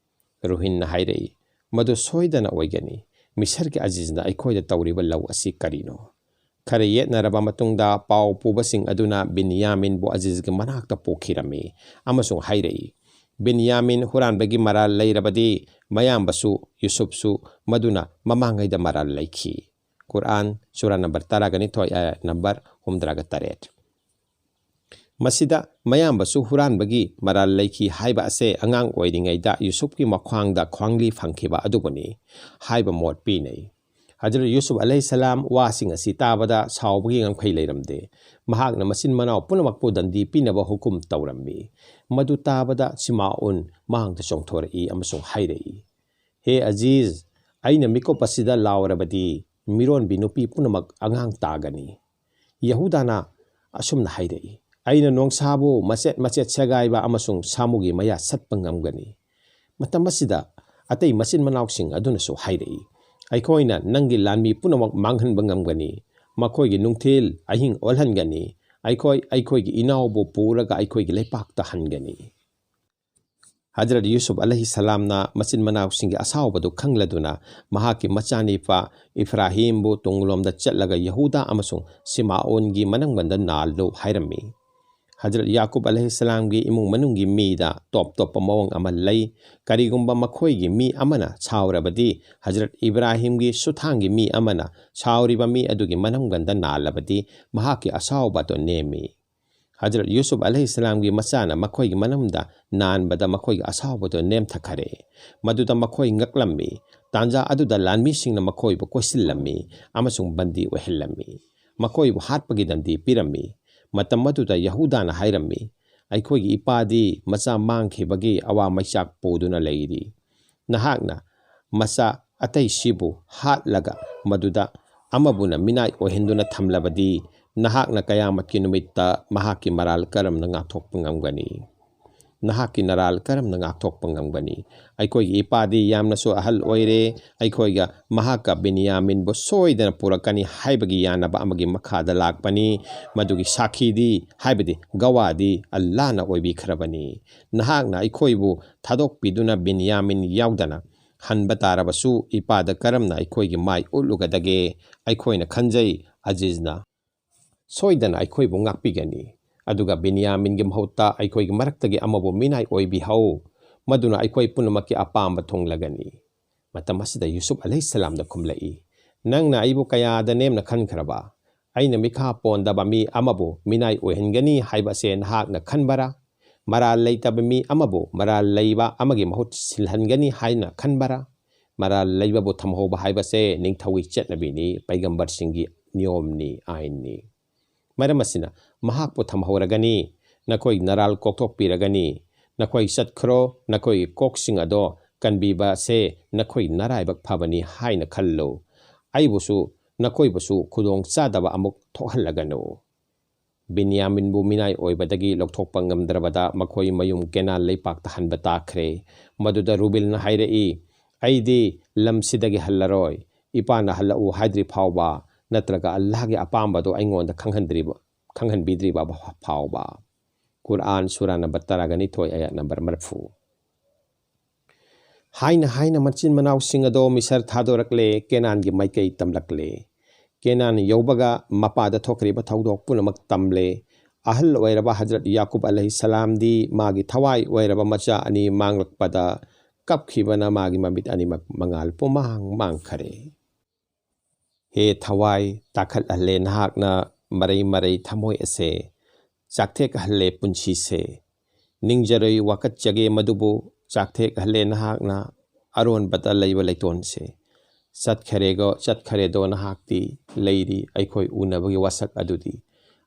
ꯔꯨꯍꯤꯟꯅ ꯍꯥꯏꯔꯛꯏ, "ꯃꯗꯨ ꯁꯣꯏꯗꯅ ꯑꯣꯏꯒꯅꯤ꯫ ꯃꯤꯁꯔꯒꯤ ꯑꯖꯤꯖꯅ ꯑꯩꯈꯣꯏꯗ ꯇꯧꯔꯤꯕ ꯂꯧ ꯑꯁꯤ ꯀꯔꯤꯅꯣ?" ꯈꯔ ꯌꯦꯠꯅꯔꯕ ꯃꯇꯨꯡꯗ ꯄꯥꯎ ꯄꯨꯕꯁꯤꯡ ꯑꯗꯨꯅ ꯕꯤꯟꯌꯥꯃꯤꯟꯕꯨ ꯑꯖꯤꯖꯒꯤ ꯃꯅꯥꯛꯇ ꯄꯨꯈꯤꯔꯝꯃꯤ ꯑꯃꯁꯨꯡ ꯍꯥꯏꯔꯛꯏ, "ꯕꯤꯟꯌꯥꯃꯤꯟ ꯍꯨꯔꯥꯟꯕꯒꯤ ꯃꯔꯥꯜ ꯂꯩꯔꯕꯗꯤ ꯃꯌꯥꯝꯕꯁꯨ ꯌꯨꯁꯨꯞꯁꯨ ꯃꯗꯨꯅ ꯃꯃꯥꯡꯉꯩꯗ ꯃꯔꯥꯜ ꯂꯩꯈꯤ꯫" ꯀꯨꯔꯥꯟ, ꯁꯨꯔꯥ ꯅꯝꯕꯔ ꯇꯔꯥꯒ ꯅꯤꯊꯣꯏ, ꯑꯥꯌꯠ ꯅꯝꯕꯔ ꯍꯨꯝꯗ꯭ꯔꯥꯒ ꯇꯔꯦꯠ꯫ ꯃꯁꯤꯗ ꯃꯌꯥꯝꯕꯁꯨ ꯍꯨꯔꯥꯟꯕꯒꯤ ꯃꯔꯥꯜ ꯂꯩꯈꯤ ꯍꯥꯏꯕ ꯑꯁꯦ ꯑꯉꯥꯡ ꯑꯣꯏꯔꯤꯉꯩꯗ ꯌꯨꯁꯨꯞꯀꯤ ꯃꯈ꯭ꯋꯥꯡꯗ ꯈ꯭ꯋꯥꯡꯂꯤ ꯐꯪꯈꯤꯕ ꯑꯗꯨꯕꯨꯅꯤ ꯍꯥꯏꯕ ꯃꯣꯠ ꯄꯤꯅꯩ꯫ ꯍꯖꯔꯠ ꯌꯨꯁꯨꯞ ꯑꯂꯩꯍꯤꯁꯁꯂꯥꯝ ꯋꯥꯁꯤꯡ ꯑꯁꯤ ꯇꯥꯕꯗ ꯁꯥꯎꯕꯒꯤ ꯉꯝꯈꯩ ꯂꯩꯔꯝꯗꯦ꯫ ꯃꯍꯥꯛꯅ ꯃꯆꯤꯟ ꯃꯅꯥꯎ ꯄꯨꯝꯅꯃꯛꯄꯨ ꯗꯟꯗꯤ ꯄꯤꯅꯕ ꯍꯨꯀꯨꯝ ꯇꯧꯔꯝꯃꯤ꯫ ꯃꯗꯨ ꯇꯥꯕꯗ ꯁꯤꯃꯥꯎꯟ ꯃꯥꯡꯗ ꯆꯣꯡꯊꯣꯔꯛꯏ ꯑꯃꯁꯨꯡ ꯍꯥꯏꯔꯛꯏ, "ꯍꯦ ꯑꯖꯤꯖ, ꯑꯩꯅ ꯃꯤꯀꯨꯞ ꯑꯁꯤꯗ ꯂꯥꯎꯔꯕꯗꯤ ꯃꯤꯔꯣꯟꯕꯤ ꯅꯨꯄꯤ ꯄꯨꯝꯅꯃꯛ ꯑꯉꯥꯡ ꯇꯥꯒꯅꯤ꯫" ꯌꯍꯨꯗꯥꯅ ꯑꯁꯨꯝꯅ ꯍꯥꯏꯔꯛꯏ, "ꯑꯩꯅ ꯅꯣꯡꯁꯥꯕꯨ ꯃꯆꯦꯠ ꯃꯆꯦꯠ ꯁꯦꯒꯥꯏꯕ ꯑꯃꯁꯨꯡ ꯁꯥꯃꯨꯒꯤ ꯃꯌꯥ ꯁꯠꯄ ꯉꯝꯒꯅꯤ꯫" ꯃꯇꯝ ꯑꯁꯤꯗ ꯑꯇꯩ ꯃꯆꯤꯟ ꯃꯅꯥꯎꯁꯤꯡ ꯑꯗꯨꯅꯁꯨ ꯍꯥꯏꯔꯛꯏ, "ꯑꯩꯈꯣꯏꯅ ꯅꯪꯒꯤ ꯂꯥꯟꯃꯤ ꯄꯨꯝꯅꯃꯛ ꯃꯥꯡꯍꯟꯕ ꯉꯝꯒꯅꯤ꯫ ꯃꯈꯣꯏꯒꯤ ꯅꯨꯡꯊꯤꯜ ꯑꯍꯤꯡ ꯑꯣꯜꯍꯟꯒꯅꯤ꯫ ꯑꯩꯈꯣꯏ ꯑꯩꯈꯣꯏꯒꯤ ꯏꯅꯥꯎꯕꯨ ꯄꯨꯔꯒ ꯑꯩꯈꯣꯏꯒꯤ ꯂꯩꯄꯥꯛꯇ ꯍꯟꯒꯅꯤ꯫" ꯍꯖꯔꯠ ꯌꯨꯁꯨꯞ ꯑꯂꯩꯍꯤꯁꯁꯂꯥꯝꯅ ꯃꯆꯤꯟ ꯃꯅꯥꯎꯁꯤꯡꯒꯤ ꯑꯁꯥꯎꯕꯗꯨ ꯈꯪꯂꯗꯨꯅ ꯃꯍꯥꯛꯀꯤ ꯃꯆꯥꯅꯤꯄꯥ ꯏꯐ꯭ꯔꯥꯍꯤꯝꯕꯨ ꯇꯨꯡꯂꯣꯝꯗ ꯆꯠꯂꯒ ꯌꯍꯨꯗꯥ ꯑꯃꯁꯨꯡ ꯁꯤꯃꯥꯑꯣꯟꯒꯤ ꯃꯅꯪꯒꯟꯗ ꯅꯥꯜꯂꯨ ꯍꯥꯏꯔꯝꯃꯤ꯫ ꯍꯖꯔꯠ ꯌꯥꯀꯨꯕ ꯑꯂꯩꯍꯤꯁꯁꯂꯥꯝꯒꯤ ꯏꯃꯨꯡ ꯃꯅꯨꯡꯒꯤ ꯃꯤꯗ ꯇꯣꯞ ꯇꯣꯞꯄ ꯃꯑꯣꯡ ꯑꯃ ꯂꯩ꯫ ꯀꯔꯤꯒꯨꯝꯕ ꯃꯈꯣꯏꯒꯤ ꯃꯤ ꯑꯃꯅ ꯁꯥꯎꯔꯕꯗꯤ, ꯍꯖꯔꯠ ꯏꯕ꯭ꯔꯥꯍꯤꯝꯒꯤ ꯁꯨꯊꯥꯡꯒꯤ ꯃꯤ ꯑꯃꯅ ꯁꯥꯎꯔꯤꯕ ꯃꯤ ꯑꯗꯨꯒꯤ ꯃꯅꯝꯒꯟꯗ ꯅꯥꯜꯂꯕꯗꯤ, ꯃꯍꯥꯛꯀꯤ ꯑꯁꯥꯎꯕ ꯑꯗꯨ ꯅꯦꯝꯃꯤ꯫ ꯍꯖꯔꯠ ꯌꯨꯁꯨꯞ ꯑꯂꯩꯍꯤꯁꯁꯂꯥꯝꯒꯤ ꯃꯆꯥꯅ ꯃꯈꯣꯏꯒꯤ ꯃꯅꯝꯗ ꯅꯥꯟꯕꯗ ꯃꯈꯣꯏꯒꯤ ꯑꯁꯥꯎꯕꯗꯨ ꯅꯦꯝꯊꯈꯔꯦ꯫ ꯃꯗꯨꯗ ꯃꯈꯣꯏ ꯉꯛꯂꯝꯃꯤ꯫ ꯇꯥꯟꯖꯥ ꯑꯗꯨꯗ ꯂꯥꯟꯃꯤꯁꯤꯡꯅ ꯃꯈꯣꯏꯕꯨ ꯀꯣꯏꯁꯤꯜꯂꯝꯃꯤ ꯑꯃꯁꯨꯡ ꯕꯟꯗꯤ ꯑꯣꯏꯍꯜꯂꯝꯃꯤ꯫ ꯃꯈꯣꯏꯕꯨ ꯍꯥꯠꯄꯒꯤ ꯗꯟꯗꯤ ꯄꯤꯔꯝꯃꯤ꯫ ꯃꯇꯝ ꯑꯗꯨꯗ ꯌꯍꯨꯗꯥꯅ ꯍꯥꯏꯔꯝꯃꯤ, "ꯑꯩꯈꯣꯏꯒꯤ ꯏꯄꯥꯗꯤ ꯃꯆꯥ ꯃꯥꯡꯈꯤꯕꯒꯤ ꯑꯋꯥ ꯃꯩꯆꯥꯛ ꯄꯨꯗꯨꯅ ꯂꯩꯔꯤ꯫ ꯅꯍꯥꯛꯅ ꯃꯆꯥ ꯑꯇꯩꯁꯤꯕꯨ ꯍꯥꯠꯂꯒ ꯃꯗꯨꯗ ꯑꯃꯕꯨꯅ ꯃꯤꯅꯥꯏ ꯑꯣꯏꯍꯟꯗꯨꯅ ꯊꯝꯂꯕꯗꯤ, ꯅꯍꯥꯛꯅ ꯀꯌꯥꯃꯠꯀꯤ ꯅꯨꯃꯤꯠꯇ ꯃꯍꯥꯛꯀꯤ ꯃꯔꯥꯜ ꯀꯔꯝꯅ ꯉꯥꯛꯊꯣꯛꯄ ꯉꯝꯒꯅꯤ? ꯅꯍꯥꯛꯀꯤ ꯅꯔꯥꯜ ꯀꯔꯝꯅ ꯉꯥꯛꯊꯣꯛꯄ ꯉꯝꯒꯅꯤ? ꯑꯩꯈꯣꯏꯒꯤ ꯏꯄꯥꯗꯤ ꯌꯥꯝꯅꯁꯨ ꯑꯍꯜ ꯑꯣꯏꯔꯦ꯫ ꯑꯩꯈꯣꯏꯒ ꯃꯍꯥꯛꯀ ꯕꯤꯟꯌꯥꯃꯤꯟꯕꯨ ꯁꯣꯏꯗꯅ ꯄꯨꯔꯛꯀꯅꯤ ꯍꯥꯏꯕꯒꯤ ꯌꯥꯅꯕ ꯑꯃꯒꯤ ꯃꯈꯥꯗ ꯂꯥꯛꯄꯅꯤ꯫ ꯃꯗꯨꯒꯤ ꯁꯥꯈꯤꯗꯤ, ꯍꯥꯏꯕꯗꯤ ꯒꯋꯥꯗꯤ, ꯑꯜꯂꯥꯍꯅ ꯑꯣꯏꯕꯤꯈ꯭ꯔꯕꯅꯤ꯫ ꯅꯍꯥꯛꯅ ꯑꯩꯈꯣꯏꯕꯨ ꯊꯥꯗꯣꯛꯄꯤꯗꯨꯅ ꯕꯤꯟꯌꯥꯃꯤꯟ ꯌꯥꯎꯗꯅ ꯍꯟꯕ ꯇꯥꯔꯕꯁꯨ, ꯏꯄꯥꯗ ꯀꯔꯝꯅ ꯑꯩꯈꯣꯏꯒꯤ ꯃꯥꯏ ꯎꯠꯂꯨꯒꯗꯒꯦ? ꯑꯩꯈꯣꯏꯅ ꯈꯟꯖꯩ, ꯑꯖꯤꯖꯅ ꯁꯣꯏꯗꯅ ꯑꯩꯈꯣꯏꯕꯨ ꯉꯥꯛꯄꯤꯒꯅꯤ꯫ ꯑꯗꯨꯒ ꯕꯤꯟꯌꯥꯃꯤꯟꯒꯤ ꯃꯍꯨꯠꯇ ꯑꯩꯈꯣꯏꯒꯤ ꯃꯔꯛꯇꯒꯤ ꯑꯃꯕꯨ ꯃꯤꯅꯥꯏ ꯑꯣꯏꯕꯤꯍꯧ꯫ ꯃꯗꯨꯅ ꯑꯩꯈꯣꯏ ꯄꯨꯝꯅꯃꯛꯀꯤ ꯑꯄꯥꯝꯕ ꯊꯨꯡꯂꯒꯅꯤ꯫" ꯃꯇꯝ ꯑꯁꯤꯗ ꯌꯨꯁꯨꯞ ꯑꯂꯩꯍꯤꯁꯁꯂꯥꯝꯗ ꯈꯨꯝꯂꯛꯏ, "ꯅꯪꯅ ꯑꯩꯕꯨ ꯀꯌꯥꯗ ꯅꯦꯝꯅ ꯈꯟꯈ꯭ꯔꯕ? ꯑꯩꯅ ꯃꯤꯈꯥ ꯄꯣꯟꯗꯕ ꯃꯤ ꯑꯃꯕꯨ ꯃꯤꯅꯥꯏ ꯑꯣꯏꯍꯟꯒꯅꯤ ꯍꯥꯏꯕ ꯑꯁꯦ ꯅꯍꯥꯛꯅ ꯈꯟꯕꯔꯥ? ꯃꯔꯥꯜ ꯂꯩꯇꯕ ꯃꯤ ꯑꯃꯕꯨ ꯃꯔꯥꯜ ꯂꯩꯕ ꯑꯃꯒꯤ ꯃꯍꯨꯠ ꯁꯤꯜꯍꯟꯒꯅꯤ ꯍꯥꯏꯅ ꯈꯟꯕꯔꯥ? ꯃꯔꯥꯜ ꯂꯩꯕꯕꯨ ꯊꯝꯍꯧꯕ ꯍꯥꯏꯕꯁꯦ ꯅꯤꯡꯊꯧꯒꯤ ꯆꯠꯅꯕꯤꯅꯤ, ꯄꯩꯒꯝꯕꯔꯁꯤꯡꯒꯤ ꯅꯤꯌꯣꯝꯅꯤ, ꯑꯥꯏꯟꯅꯤ꯫ ꯃꯔꯝ ꯑꯁꯤꯅ ꯃꯍꯥꯛꯄꯨ ꯊꯝꯍꯧꯔꯒꯅꯤ꯫ ꯅꯈꯣꯏ ꯅꯔꯥꯜ ꯀꯣꯛꯊꯣꯛꯄꯤꯔꯒꯅꯤ꯫ ꯅꯈꯣꯏ ꯆꯠꯈ꯭ꯔꯣ, ꯅꯈꯣꯏꯒꯤ ꯀꯣꯛꯁꯤꯡ ꯑꯗꯣ ꯀꯟꯕꯤꯕ ꯑꯁꯦ ꯅꯈꯣꯏ ꯅꯔꯥꯏꯕꯛ ꯐꯕꯅꯤ ꯍꯥꯏꯅ ꯈꯜꯂꯨ꯫ ꯑꯩꯕꯨꯁꯨ, ꯅꯈꯣꯏꯕꯨꯁꯨ ꯈꯨꯗꯣꯡ ꯆꯥꯗꯕ ꯑꯃꯨꯛ ꯊꯣꯛꯍꯜꯂꯒꯅꯨ꯫" ꯕꯤꯟꯌꯥꯃꯤꯟꯕꯨ ꯃꯤꯅꯥꯏ ꯑꯣꯏꯕꯗꯒꯤ ꯂꯧꯊꯣꯛꯄ ꯉꯝꯗ꯭ꯔꯕꯗ ꯃꯈꯣꯏ ꯃꯌꯨꯝ ꯀꯦꯅꯥꯟ ꯂꯩꯄꯥꯛꯇ ꯍꯟꯕ ꯇꯥꯈ꯭ꯔꯦ꯫ ꯃꯗꯨꯗ ꯔꯨꯕꯤꯜꯅ ꯍꯥꯏꯔꯛꯏ, "ꯑꯩꯗꯤ ꯂꯝꯁꯤꯗꯒꯤ ꯍꯜꯂꯔꯣꯏ꯫ ꯏꯄꯥꯅ ꯍꯜꯂꯛꯎ ꯍꯥꯏꯗ꯭ꯔꯤ ꯐꯥꯎꯕ, ꯅꯠꯇ꯭ꯔꯒ ꯑꯜꯂꯥꯍꯒꯤ ꯑꯄꯥꯝꯕꯗꯨ ꯑꯩꯉꯣꯟꯗ ꯈꯪꯍꯟꯗ꯭ꯔꯤꯕ, ꯈꯪꯍꯟꯕꯤꯗ꯭ꯔꯤꯕ ꯐꯥꯎꯕ꯫" ꯀꯨꯔꯑꯥꯟ, ꯁꯨꯔꯥ ꯅꯝꯕꯔ ꯇꯔꯥꯒ ꯅꯤꯊꯣꯏ, ꯑꯌꯥꯠ ꯅꯝꯕꯔ ꯃꯔꯤꯐꯨ꯫ ꯍꯥꯏꯅ ꯍꯥꯏꯅ ꯃꯆꯤꯟ ꯃꯅꯥꯎꯁꯤꯡ ꯑꯗꯣ ꯃꯤꯁꯔ ꯊꯥꯗꯣꯔꯛꯂꯦ, ꯀꯦꯅꯥꯟꯒꯤ ꯃꯥꯏꯀꯩ ꯇꯝꯂꯛꯂꯦ꯫ ꯀꯦꯅꯥꯟ ꯌꯧꯕꯒ ꯃꯄꯥꯗ ꯊꯣꯛꯈ꯭ꯔꯤꯕ ꯊꯧꯗꯣꯛ ꯄꯨꯝꯅꯃꯛ ꯇꯝꯂꯦ꯫ ꯑꯍꯜ ꯑꯣꯏꯔꯕ ꯍꯖꯔꯠ ꯌꯥꯀꯨꯕ ꯑꯂꯩꯍꯤꯁꯁꯂꯥꯝꯗꯤ ꯃꯥꯒꯤ ꯊꯋꯥꯏ ꯑꯣꯏꯔꯕ ꯃꯆꯥ ꯑꯅꯤ ꯃꯥꯡꯂꯛꯄꯗ ꯀꯞꯈꯤꯕꯅ ꯃꯥꯒꯤ ꯃꯃꯤꯠ ꯑꯅꯤꯃꯛ ꯃꯉꯥꯜ ꯄꯨꯝꯃꯥꯡ ꯃꯥꯡꯈꯔꯦ꯫ ꯍꯦ ꯊꯋꯥꯏ, ꯇꯥꯈꯠꯍꯜꯂꯦ ꯅꯍꯥꯛꯅ ꯃꯔꯩ ꯃꯔꯩ ꯊꯃꯣꯏ ꯑꯁꯦ, ꯆꯥꯛꯊꯦꯛꯍꯜꯂꯦ ꯄꯨꯟꯁꯤꯁꯦ꯫ ꯅꯤꯡꯖꯔꯣꯏ ꯋꯥꯀꯠꯆꯒꯦ ꯃꯗꯨꯕꯨ, ꯆꯥꯛꯊꯦꯛꯍꯜꯂꯦ ꯅꯍꯥꯛꯅ ꯑꯔꯣꯟꯕꯗ ꯂꯩꯕ ꯂꯩꯇꯣꯟꯁꯦ꯫ ꯆꯠꯈꯔꯦꯒꯣ, ꯆꯠꯈꯔꯦꯗꯣ ꯅꯍꯥꯛꯇꯤ, ꯂꯩꯔꯤ ꯑꯩꯈꯣꯏ ꯎꯅꯕꯒꯤ ꯋꯥꯁꯛ ꯑꯗꯨꯗꯤ꯫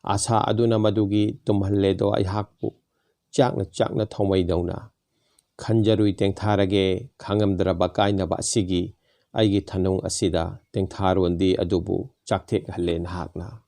ꯑꯥꯁꯥ ꯑꯗꯨꯅ ꯃꯗꯨꯒꯤ ꯇꯨꯝꯍꯜꯂꯦꯗꯣ ꯑꯩꯍꯥꯛꯄꯨ, ꯆꯥꯛꯅ ꯆꯥꯛꯅ ꯊꯧꯃꯩꯗꯧꯅ꯫ ꯈꯟꯖꯔꯨꯏ ꯇꯦꯡꯊꯥꯔꯒꯦ ꯈꯥꯡꯉꯝꯗ꯭ꯔꯕ ꯀꯥꯏꯅꯕ ꯑꯁꯤꯒꯤ, ꯑꯩꯒꯤ ꯊꯅꯨꯡ ꯑꯁꯤꯗ ꯇꯦꯡꯊꯥꯔꯣꯟꯗꯤ ꯑꯗꯨꯕꯨ ꯆꯥꯛꯊꯦꯛꯍꯜꯂꯦ ꯅꯍꯥꯛꯅ꯫